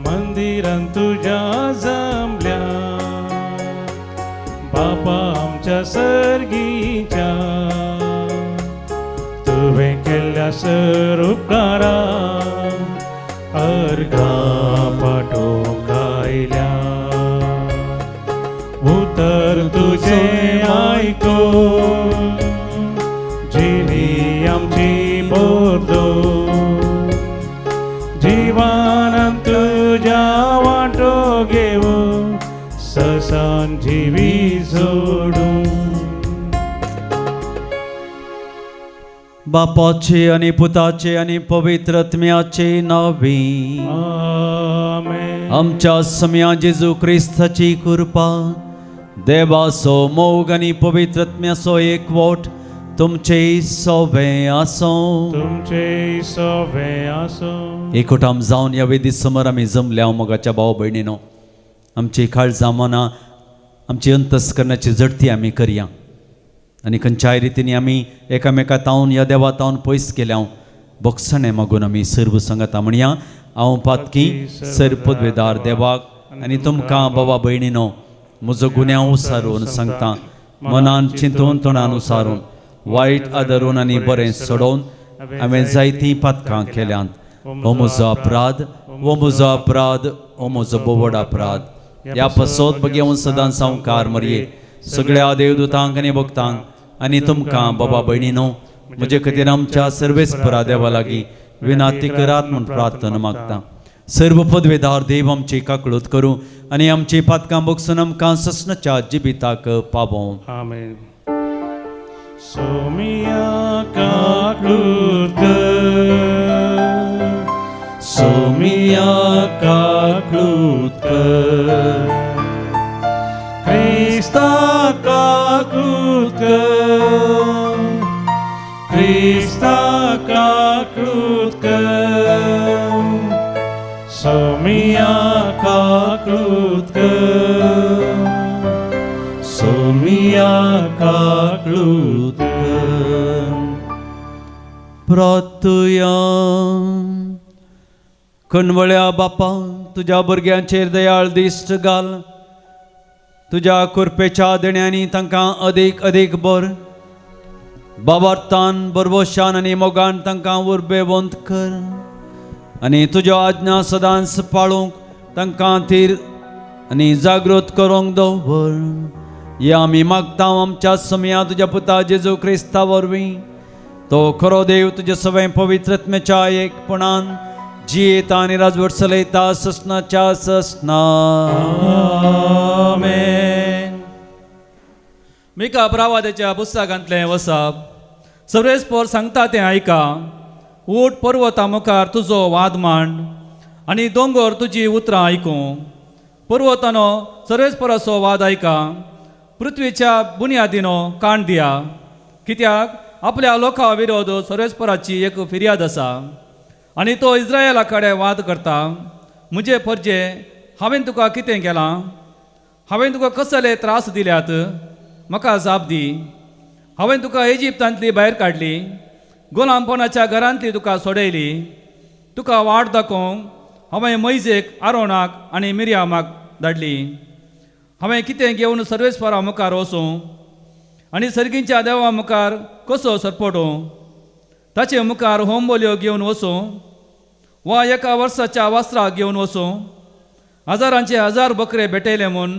मंदिरान तुझ्या जमल्या बापा आमच्या सर्गीच्या, तुवें केल्ल्या सर उपकारा अर्घां पाठोवंक आयल्या. उतर तुजें आयकून जिणी आमची बोर्दो, जिवानान तुज्या वांटो घेवन ससान जिवी जोडूं. बापाचे आनी पुताचे आनी पवित्र आत्म्याचे नांवे. आमेन. आमच्या सम्या जेजू क्रिस्ताची कृपा, देवाचो मोग आनी पवित्र आत्म्याचो एकवट तुमचे सोबें आसूं. तुमचे सोबें आसूं. एकवटाम जावन ह्या वेदी समोर आमी जमल्या मोगाच्या भाव भयणीनो, आमची काळजां मनां आमची अंतस्करणाची झडती आमी करया आनी खंयच्याय रितीन आमी एकामेका तावन ह्या देवा तावन पयस गेल्या बोगसणें मागून आमी सर्व सांगता म्हणया. हांव पातकी सर पदवेदार देवाक आनी तुमकां बाबा भयणीनो म्हजो गुन्यांव उसारून सांगता. मनान चिंतून तोंडान उसारून वायट आदरून आनी बरें सोडोवन हांवें जायतीं पातकां केल्यांत. हो म्हजो अपराध, हो म्हजो अपराध, हो म्हजो बोवड अपराध. ह्या पसोत बगेवन सदां सावकार मरये सगळ्या देवदूतांक आनी भक्तांक आनी तुमकां बाबा भयणीनो म्हजे खातीर आमच्या सर्वेस्परा देवा लागीं विनाती करात म्हूण प्रार्थना मागता. सर्व पदवेदार देव आमची काकळूत करूं आनी आमची पातकां बगसून आमकां ससनाच्या जिबिताक पावों. आमेन. सोमिया काकळूत कर, सोमिया काकळूत कर, क्रिस्ता काकळूत कर, क्रिस्ता काकळूत कर, सोमिया काकळूत कर, सोमिया काकळूत कर. प्रार्थुया. कणवळ्या बापा, तुज्या भुरग्यांचेर दयाळ दिश्ट घाल. तुज्या कृपेच्या देण्यांनी तांकां अदीक अदीक बर बाबार्थान बरवशान आनी मोगान तांकां उर्बेवंत कर आनी तुज्यो आज्ञा सदांच पाळूंक तांकां थीर आनी जागृत करूंक दवर. हे आमी मागता आमच्या समया तुज्या पुता जेजू क्रिस्ता वरवीं. तो खरो देव तुज्या सगळें पवित्रत्मेच्या एकपणान जियेता आनी राजवट चलयता ससनाच्या ससना. आमेन. मिका प्रावादाच्या पुस्तकांतलें वसाप. सर्वेस्पोर सांगता तें आयका. ऊट पर्वता मुखार तुजो वाद मांड आनी दोंगोर तुजी उतरां आयकूं. पर्वतानो सर्वेस्पोराचो वाद आयका. पृथ्वीच्या बुन्यादीनो काण दिया. कित्याक आपल्या लोकां विरोध सर्वेस्पोराची एक फिर्याद आसा आनी तो इस्रायला कडेन वाद करता. म्हजे परजे हांवें तुका कितें केलां? हांवें तुका कसले त्रास दिल्यात? म्हाका जाप दी. हांवें तुका इजिप्तांतली भायर काडली, गुलामपणाच्या घरांतली तुका सोडयली. तुका वाट दाखोवंक हांवें मैजेक, आरोणाक आनी मिरयामाक धाडली. हांवें कितें घेवन सर्वेस्परा मुखार वचूं आनी सर्गींच्या देवा मुखार कसो सरपटूं? ताचे मुखार होमबोलयो घेवन वचूं वा एका वर्साच्या वस्त्राक घेवन वचूं? हजारांचे हजार बकरे भेटयले म्हूण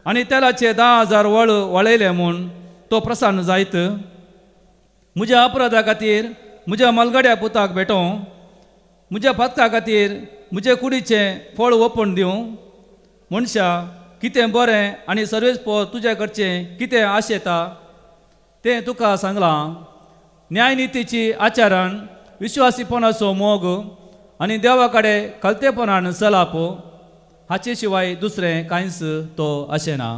आनी तेलाचे 10,000 वळ वळयले म्हूण तो प्रसन्न जायत? म्हज्या अपराधा खातीर म्हज्या मलगड्या पुताक भेटों, म्हज्या पातका खातीर म्हजे कुडीचें फळ ओपून दिवं? मनशा कितें बरें आनी सर्वेस्पोर तुज्या कडचें कितें आशेता तें तुका सांगलां. न्यायनितीची आचरण, विश्वासीपणाचो मोग आनी देवा कडेन कलतेपणान चलप हाचे शिवाय दुसरें कांयच तो आशेना.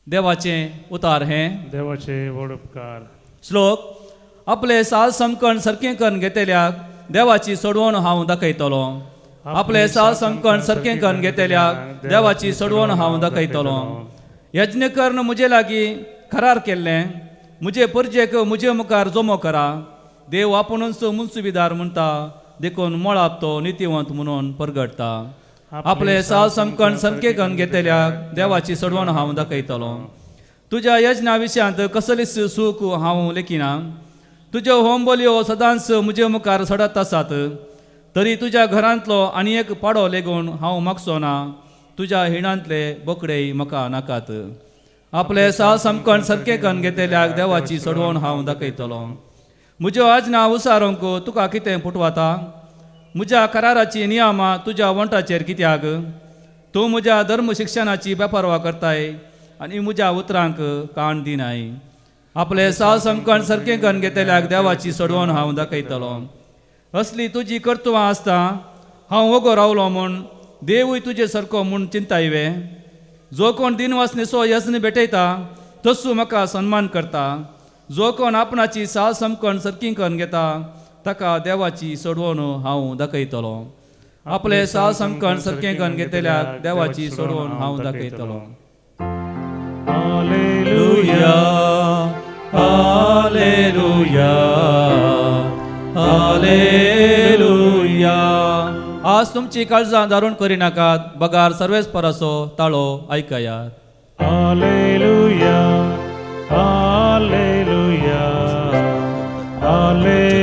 देवाचें उतार हें. देवाचे व्हड उपकार. श्लोक. आपले साल समकण सारकें करून घेतल्याक देवाची सोडवण हांव दाखयतलो. आपले साल समकण सारकें करून घेतल्याक देवाची सोडवण हांव दाखयतलो. यज्ञ कर्ण म्हजे लागीं करार केल्लें, म्हजे परजेक म्हजे मुखार जमो करा. देव आपुणूच मुन्सुबीदार म्हणटा, देखून मळाप तो नितीवंत म्हणून परगटता. आपले साल समकण सारकें करून घेतल्याक देवाची सोडवण हांव दाखयतलो. तुज्या यज्ञा विशयांत कसलीच सूख हांव लेखिना. तुज्यो होमबोलयो सदांच म्हजे मुखार सडत आसात, तरी तुज्या घरांतलो आनी एक पाडो लेगून हांव मागचो ना. तुज्या हिणांतले बोकडेय म्हाका नाकात. आपले साल समकण सारकें करून घेतल्याक देवाची सोडवण हांव दाखयतलो. म्हज्यो आज्ञा उसारूंक तुका कितें पुटवाता? म्हज्या कराराची नियमां तुज्या वंटाचेर कित्याक? तूं म्हज्या धर्म शिक्षणाची बेपरवा करताय आनी म्हज्या उतरांक कान दिनाय. आपले साल समकण सारकें करून घेतल्याक देवाची सोडवण हांव दाखयतलो. असली तुजी कर्तुवां आसता हांव वगो रावलो म्हूण देवूय तुजे सारको म्हूण चिंताय वे? जो कोण दिनवासनेचो यत्न भेटयता तसो म्हाका सन्मान करता. जो कोण आपणाची साल समकण सारकी करून घेता ताका देवाची सोडवण हांव दाखयतलो. आपले साल समकण सारकें करून घेतल्याक देवाची सोडवण हांव दाखयतलो. Hallelujah, hallelujah, hallelujah. आज तुमची काळजां दारून करिनाकात, बगार सर्वेस्पराचो ताळो आयकयात. Hallelujah, hallelujah, hallelujah.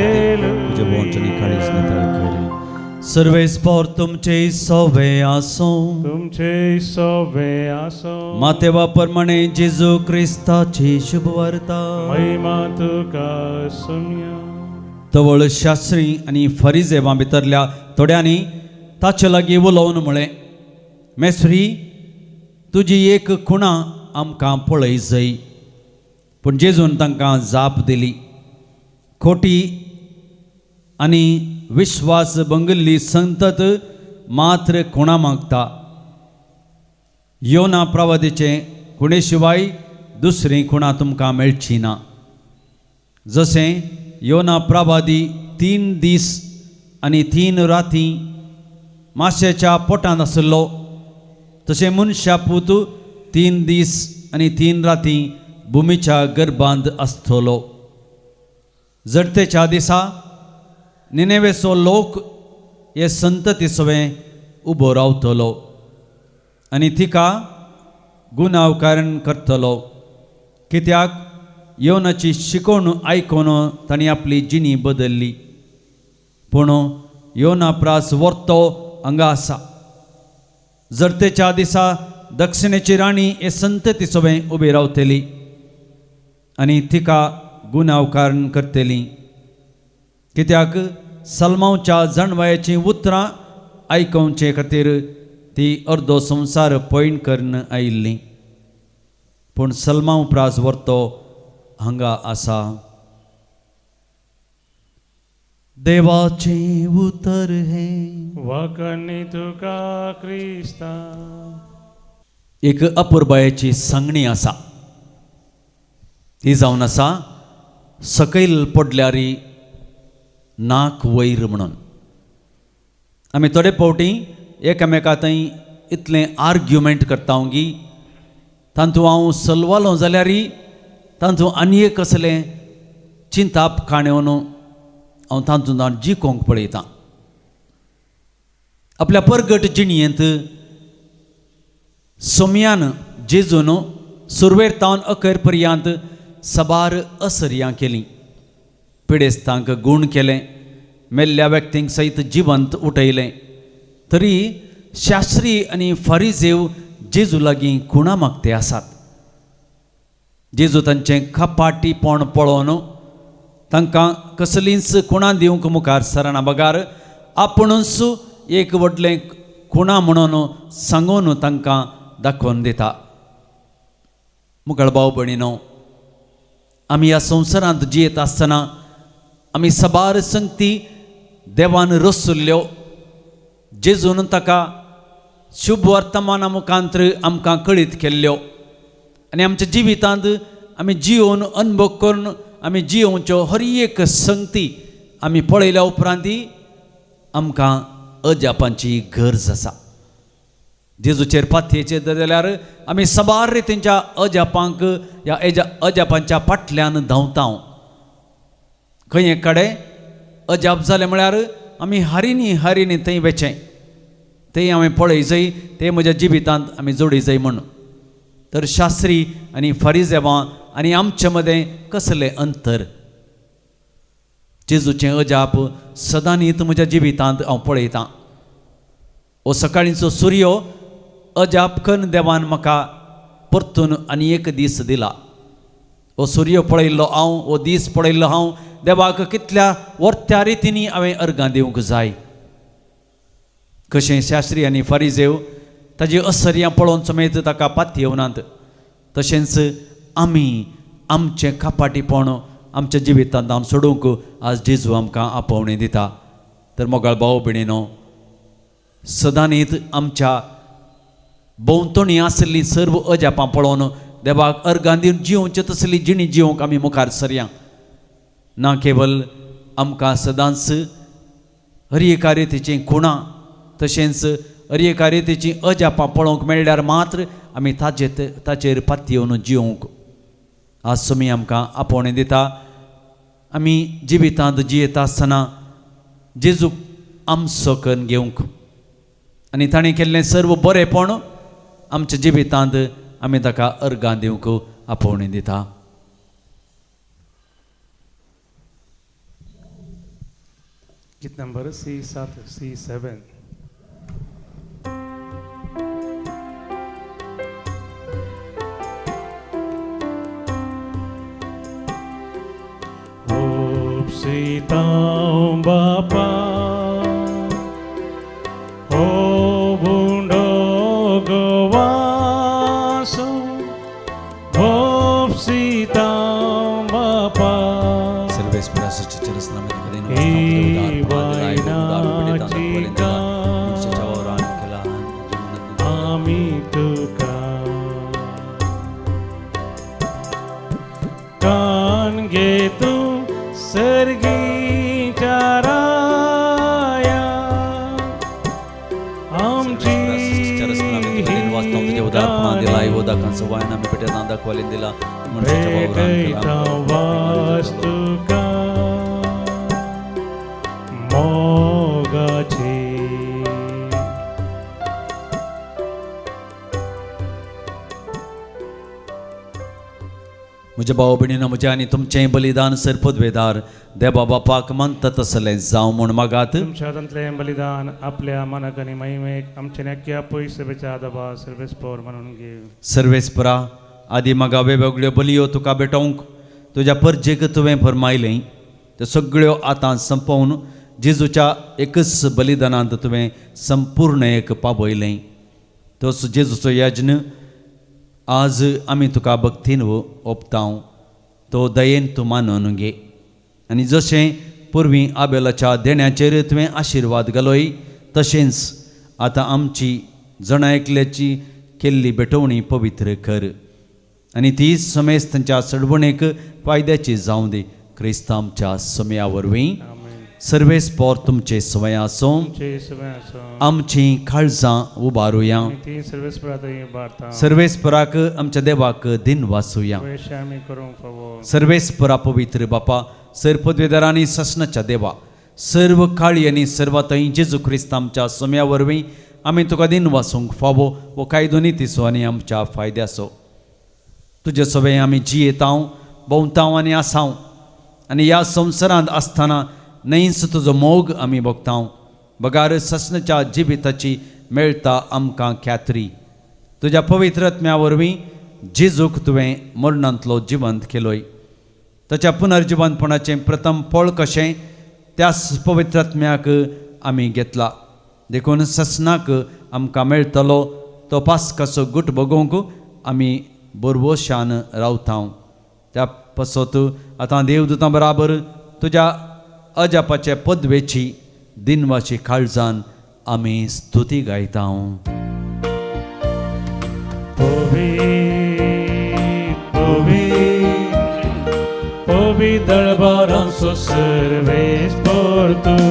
सर्वेस्पोर तुमचे सवे आसूं. तुमचे सवे आसूं. मातेवा प्रमाणे जेजू क्रिस्ताची शुभवार्ता. महिमा तुका सुमया. तवळ शास्त्री आनी फरिजेवां भितरल्या थोड्यांनी ताचे लागीं उलोवन म्हळें, मेस्त्री तुजी एक खुणा आमकां पळय जाय. पूण जेजून तांकां जाप दिली, खोटी आनी विश्वास भंगिल्ली संतत मात्र खुणा मागता. योना प्रवादीचे खुणे शिवाय दुसरी खुणा तुमकां मेळची ना. जशें योना प्रवादी 3 दीस आनी 3 राती माशेच्या पोटांत आशिल्लो, तशें मनशा पूत 3 दीस आनी 3 राती भुमीच्या गर्भांत आसतलो. जडतेच्या दिसा निनेवेचो लोक हे संतती सवें उबो रावतलो आनी तिका गुन्यांवकारण करतलो, कित्याक योनाची शिकवण आयकून तांणी आपली जिणी बदल्ली. पूण योना प्रास वर्तो हांगा आसा. जरतेच्या दिसा दक्षिणेची राणी हे संतती सोबें उबी रावतली आनी तिका गुन्यांवकारण करतली, कित्याक सलमावच्या जाणवायेचीं उतरां आयकोवचे खातीर ती अर्दो संवसार पयण करून आयिल्ली. पूण सलमाव प्रास व्हरतो हांगा आसा. देवाचें उतर हें वखणी तुका क्रिस्ता. एक अपुरबायेची सांगणी आसा, ती जावन आसा सकयल पडल्यारी नाक वयर म्हणून. आमी थोडे फावटी एकामेका थंय इतलें आर्ग्युमेंट करता गी तातूंत हांव सलवालो जाल्यारी तातूंत आनी एक कसलें चिंताप काणेवन हांव तातूंत हांव जिखोवंक पळयतां. आपल्या परगट जिणयेंत सोम्यान जेजून सुरवेर तावन अखेर पर्यंत सबार असर्यां केली, पिडेस्तांक गूण केलें, मेल्ल्या व्यक्तींक सयत जिवंत उठयलें. तरी शास्त्री आनी फारिजेव जेजू लागीं खुणा मागते आसात. जेजू तांचें कपाटीपण पळोवन तांकां कसलींच खुणां दिवंक मुखार सरना बगार आपुणूच एक व्हडलें खुणा म्हणून सांगून तांकां दाखोवन दिता. मुखार भाव भयणीनो, आमी ह्या संवसारांत जियेत आसतना आमी सबार संगती देवान रसुल्ल्यो जेजून ताका शुभ वर्तमाना मुखांत आमकां कळीत केल्ल्यो आनी आमच्या जिवितांत आमी जियोवन अनुभव करून आमी जियोवच्यो हर एक संगती आमी पळयल्या उपरांत आमकां अजापांची गरज आसा. जेजूचेर पातयेचेर जाल्यार आमी सबार रितींच्या अजापांक ह्या अजापांच्या फाटल्यान धांवता. खंय एक कडेन अजाप जालें म्हळ्यार आमी हारिनी हारिनी थंय वेचें, थंय हांवें पळय जाय, तें म्हज्या जिवितांत आमी जोडी जाय म्हूण. तर शास्त्री आनी फारिजेवां आनी आमचे मदें कसलें अंतर. जेजूचें अजाप सदांनीत म्हज्या जिवितांत हांव पळयतां. हो सकाळींचो सुर्यो अजाप कन्न देवान म्हाका परतून आनी एक दीस दिला. हो सुर्यो पळयल्लो हांव, हो दीस पळयल्लो हांव, देवाक कितल्या वर्त्या रितींनी हांवें अर्गां दिवंक जाय. कशें शास्त्री आनी फारिजेव ताजी असर्यां पळोवन समेत ताका पातयेवनात, तशेंच आमी आमचें कपाटीपण आमच्या जिवितांत हांव सोडूंक आज जेजू आमकां आपोवणें दिता. तर मोगाळ भाव भयणीनो, सदांनीत आमच्या भोंवतणी आशिल्लीं सर्व अजापां पळोवन देवाक अर्गां दिवन जियोवचे तसली जिणी जिवंक आमी मुखार सरया. ना केवल आमकां सदांच हर एका रितीचीं खुणां तशेंच हर एका रितीचीं अजापां पळोवंक मेळ्ळ्यार मात्र आमी ताचेर पातयेवन जिवंक आज सुमी आमकां आपोवणें दिता. आमी जिवितांत जियेता आसतना जेजूक आमचो करून घेवंक आनी ताणें केल्लें सर्व बरेंपण आमच्या जिवितांत आमी ताका अर्गां दिवंक आपोवणें दिता. गीत नंबर C7 C7. सीतां बापा हो बुंडो गोवासो भोप सीतां बापा. आमी तुका कान घे तूं सर्गीच्या राया आमची भेटयता वास्तुका मोगाची. म्हज्या भाव भयणीनो, म्हजें आनी तुमचें बलिदान सर पदवेदार देवा बापाक मानता तसलें जावं म्हूण मागात. तुमच्या हातांतलें बलिदान आपल्या मनाक आनी महिमेक आमच्या नक्या पयस आदोबा सर्वेस्पोर म्हणून घे. सर्वेस्परा, आदी मागा वेगवेगळ्यो बलयो तुका भेटोवंक तुज्या परजेक तुवें फरमायलें त्यो सगळ्यो आतां संपोवन जेजूच्या एकच बलिदानांत तुवें संपूर्ण एक पावयलें. तोच जेजूचो यज्ञ आज आमी तुका भक्तीन ओपतांव, तो दयेन तूं मानून घे. आनी जशें पुर्वी आबेलाच्या देण्याचेर तुवें आशिर्वाद घालोय तशेंच आतां आमची जण एकल्याची केल्ली भेटवणी पवित्र कर आनी ती समेज तांच्या सडवणेक फायद्याची जावं दी. क्रिस्त आमच्या समया वरवीं. सर्वेस पोर तुमचे सवय आसूं. आमची काळजां उबारुया. सर्वेस्पराक आमच्या देवाक दिन वाचुया. सर्वेस्परा पवित्र बापा, सर पदवेदार आनी ससनाच्या देवा, सर्व काळी आनी सर्व थंय जेजू क्रिस्त आमच्या समया वरवीं आमी तुका दिन वाचूंक फावो वो कायदो नितीचो आनी आमच्या फायद्याचो. तुजे सवय आमी जियेतांव, भोंवतांव आनी आसांव आनी ह्या संवसारांत आसतना न्हयच तुजो मोग आमी भोगतांव. बगार ससनाच्या जिविताची मेळटा आमकां ख्यात्री. तुज्या पवित्र आत्म्या वरवीं जेजूक तुवें मरणांतलो जिवंत केलोय. ताच्या पुनर्जिवंतपणाचें प्रथम फळ कशें त्याच पवित्र आत्म्याक आमी घेतला. देखून ससनाक आमकां मेळटलो तो पास्काचो गुट भोगोवंक आमी बोरवोशान रावतांव. त्या पसत आतां देवदूतां बराबर तुज्या अजापाचे पदवेची दिनवाची काळजान आमी स्तुती गायतांव. पवित्र सर्वेस्पोर तूं,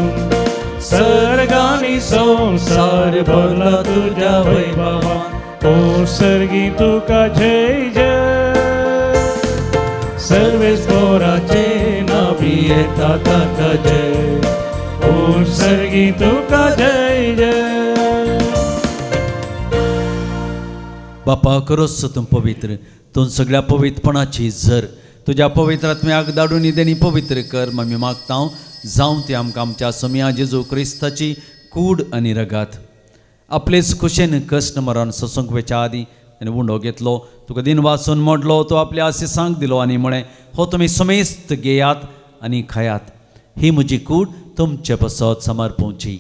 सर्गानी संवसार भरला तुज्या वैभवान. ओ सर्गी तुका जय जय, सर्वेस्पोराचे नावी येता ताका जय. ओ सर्गी तुका जय जय. बापा, करोस तूं पवित्र, तूं सगळ्या पवित्रपणाची झर. तुज्या पवित्र आत्म्याक धाडून देणी पवित्र कर. आमी मागतांव जावं ती आमकां आमच्या समया जेजू क्रिस्ताची कूड आनी रगात. आपलेच खुशेन कश्ट मरण सोसूंक वेच्या आदीं आनी उंडो घेतलो, तुका दिन वाचून मोडलो, तो आपल्या आशिसांक दिलो आनी म्हळें, हो तुमी समेस्त घेयात आनी खायात, ही म्हजी कूड तुमचे पसत समर्पोवची.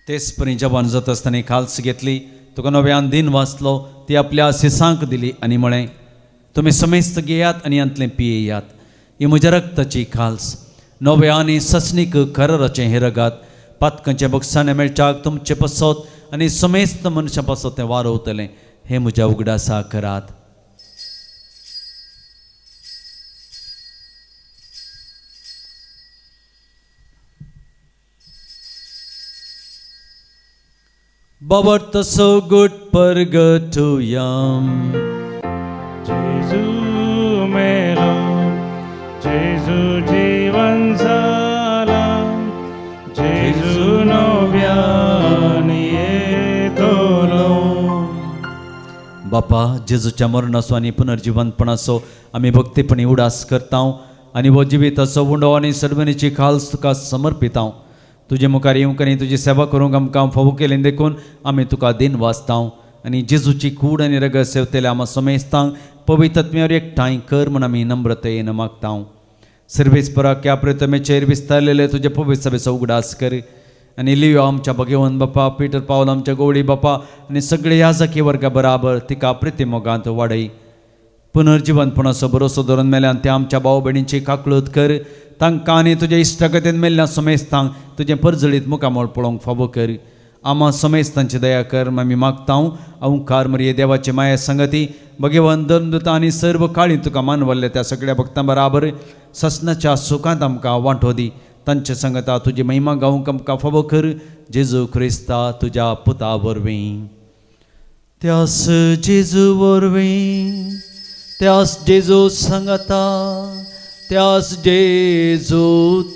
तेच परी जवान जाता आसतना खाल्स घेतली, तुका नव्यान दिन वाचलो, ती आपल्या आशिसांक दिली आनी म्हळें, तुमी समेस्त घेयात आनी हांतलें पियेयात, ही म्हज्या रक्ताची खाल्स, नव्या आनी ससनीक कराराचें हें रगात, पातकांचें बक्षाणें मेळच्याक तुमचे पसत आनी समेस्त मनशां पासत तें वारवतलें. हें म्हज्या उगडासा करात. बाबा so good परगटुयाम. जेजू मेलो, जेजू जीवन जाला, जेजू नव्यान येतलो. बापा, जेजूच्या मरणाचो आनी पुनर्जिवंतपणाचो आमी भक्तीपणी उडास करतांव आनी हो जिविताचो उंडो आनी सर्वणीची खाल्स तुका समर्पितांव. तुजे मुखार येवंक आनी तुजी सेवा करूंक आमकां फावो केली देखून आमी तुका दिन वाचतांव आनी जेजूची कूड आनी रगत सेवतल्या आमा समेस्तांक पवित्र आत्म्यावर एकठांय कर म्हूण आमी नम्रतेन मागतांव. सर्वेस्पराक ह्या प्रतिमेचेर विस्तारलेले तुजे पवित्र सभेचो उगडास कर आनी लियो आमच्या भगेवन बापा, पीटर पावल आमच्या गवळी बापा आनी सगळे ह्या जाकी वर्गा बराबर तिका प्रितीमोगांत वाडय. पुनर्जिवनपणाचो भरोसो धरून मेल्यान त्या आमच्या भाव भयणींची काकळूत कर. तांकां आनी तुज्या इश्टागतीन मेल्ल्या समेस्तांक तुजें परजळीत मुखामळ पळोवंक फावो कर. आमा समेस्तांची दया कर आमी मागतांव. ओंकार मरिये देवाची माया संगती भगेवन दंदुता आनी सर्व काळी तुका मानवल्ले त्या सगळ्या भक्तां बराबर ससनाच्या सुखांत आमकां वांटो दी. तांचे संगता तुजी महिमा गावंक आमकां फावो कर. जेजू क्रिस्ता तुज्या पुता वरवीं, त्यास जेजू वरवीं, त्यास जेजू संगता, त्यास जेजू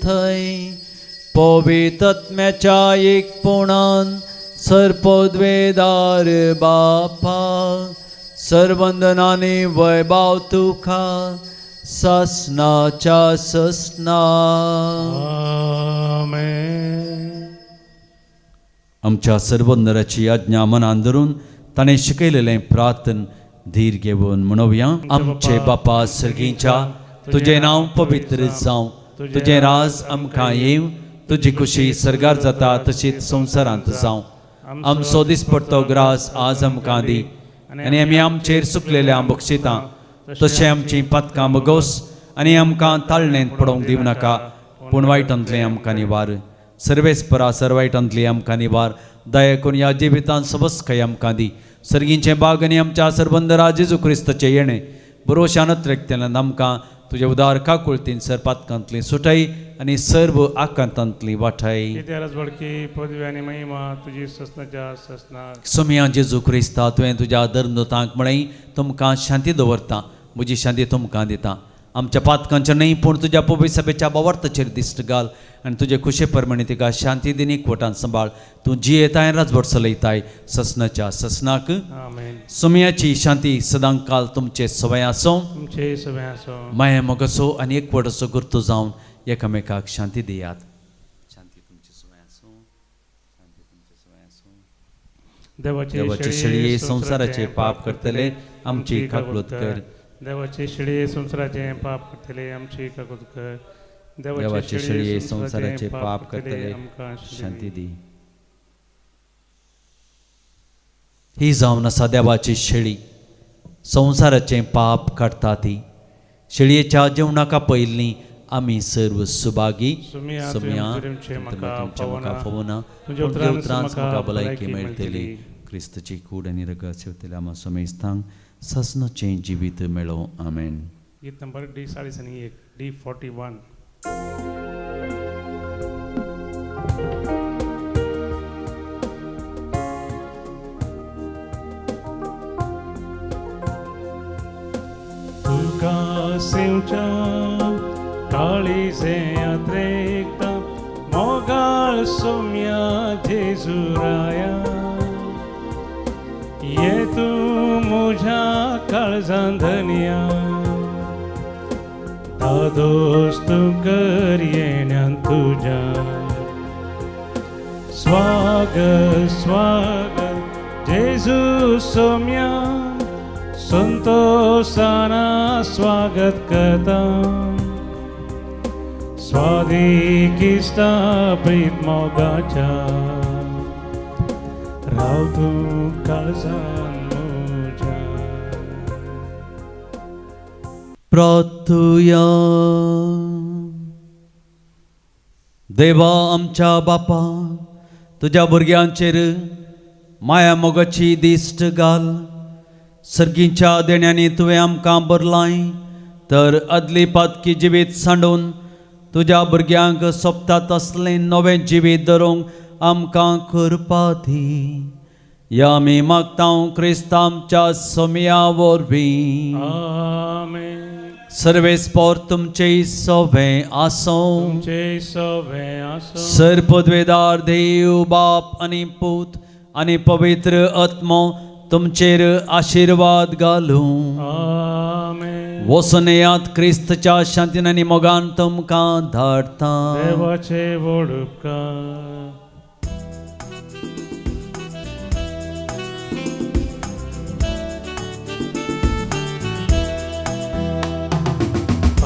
थंय पवित्रत्म्याच्या एकपणान सर्पद्वेदार बापा सर्वंदनाने वैभाव तुका ससनाच्या ससना. आमेन. आमच्या सर्वंदराची आज्ञा मनान धरून ताणें शिकयलेलें प्रार्थन धीर घेवन म्हणोवया. आमचे बापा सर्गीच्या, तुजें नांव पवित्र जावं, तुजें राज आमकां येवं, तुजी खुशी सर्गार जाता तशीच संवसारांत जावं. आमचो दिसपडतो ग्रास आज आमकां दी आनी आमी आमचेर सुकलेल्या बक्षितां तशें आमचीं पातकां बगोस आनी आमकां ताळणेंत पडोवंक दिवं नाका, पूण वायटांतलें आमकां निवार. सर्वेस परा सर वायटांतली आमकां निवार. दया करून ह्या जिवितांत सबस्काय आमकां दी. सर्गींचें बाग आनी आमच्या सरबंदरा जेजू क्रिस्ताचें येणें बरोशान अत्रेकतेल्यान आमकां तुजे उदार काकुळतीन सर पातकांतली सुटाय आनी सर्व आकांतांतली वाठाय. बडकी पदवी आनी महिमा तुजी ससनाच्या ससना. सोमया जेजू क्रिस्ता, तुवें तुज्या धर्मदूतांक म्हळें तुमकां शांती दवरता, म्हजी शांती तुमकां दिता. आमच्या पातकांचें न्हय पूण तुज्या पवित्र सभेच्या बावार्थाचेर दिश्ट घाल आनी तुजे खुशे प्रमाणे तिका शांती दिनी एकवटान सांबाळ. तूं जियेताय राजवट चलयताय ससनाच्या ससनाक. आमेन. सोमयाची शांती सदांकाल तुमचे सवय आसूं, तुमचे सवय आसूं. माया मोगाचो आनी एकवटाचो गुर्तो जावन एकामेकाक शांती दियात. शांती तुमचे सवय आसूं, शांती तुमचे सवय आसूं. देवाचे शेळये संवसाराचे पाप करतले आमची काकळूत कर. देवाचे शेळये संवसाराचे पाप करतले आमची काकूत कर. देवाचे शेळये संवसाराचे पाप करतले शांती दी. ही जावन आसा देवाची शेळी, संवसाराचें पाप काडटा ती. शेळयेच्या जेवणाका पयलीं आमी सर्व सुभागी. सोम्या म्हाका फवना, तुज्या उतरांच म्हाका भलायकी मेळटली. क्रिस्तची कूड आनी रगत सेवतल्या आमा सोमेस्तांक ससनाचें जिवीत मेळो. आमेन. गीत नंबर डी 41, डी 41. तुका सेवच्या काळीजे यात्रेकता मोगाळ सोम्या जेजुराया, ये तूं म्हज्या काळजान धनया, दादोस तूं कर येण्यान तुज्या. स्वागत स्वागत जेजू सोम्या, संतोषाना स्वागत करता. स्वादिकिस्ता प्रीत मोगाच्या, राव तूं काळजान म्हज्या. प्रार्थुया. देवा आमच्या बापा, तुज्या भुरग्यांचेर माया मोगाची दिश्ट घाल. सर्गींच्या देण्यांनी तुवें आमकां भरलाय तर आदली पातकी जिवीत सांडून तुज्या भुरग्यांक सोबता तसलें नवें जिवीत धरूंक आमकां करपा दी. ह्या आमी मागता क्रिस्त आमच्या सोमया वरवीं. आमेन. सर्वेस्पोर तुमचे सवे आसूं. तुमचे सवे आसूं. सर्पद्वेदार देव बाप आनी पूत आनी पवित्र आत्मो तुमचेर आशिर्वाद घालूं. आमेन. वचून येयात क्रिस्तच्या शांतीन आनी मोगान तुमकां धाडटा. देवाचे व्हड उपकार.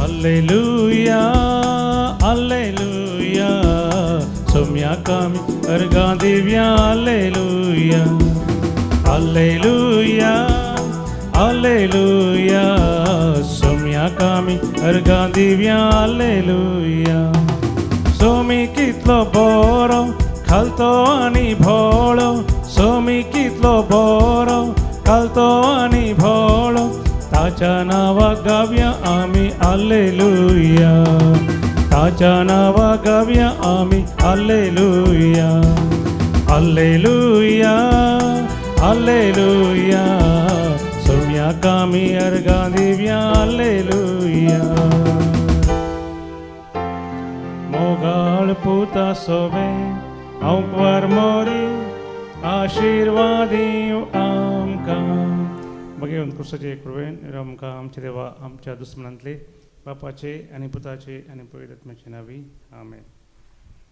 Alleluia, alleluia, सोम्याक आमी अर्गां दिव्या. Alleluia, alleluia, alleluia, सोम्याक आमी अर्गां दिव्या. आलेलुया. सोमी कितलो बरो, खालतो आनी भोळो. सोमी कितलो बरो, खालतो आनी भोळो. ताच्या नांवा गावया आमी आलेलुया. ताच्या नांवा गावया आमी आलेलुया. आलेलुया, आलेलुया, सोम्याक आमी अर्गां दिव्या. आलेलुया. मोगाळ पुता सोबे हांव मोरी आशिर्वादीव आमकां. मागीर क्रुसाचे कृपेन आमकां आमच्या देवा आमच्या दुस्मनांतले बापाचे आनी पुताचे आनी पवित्र आत्म्याचे नांवी आमेन.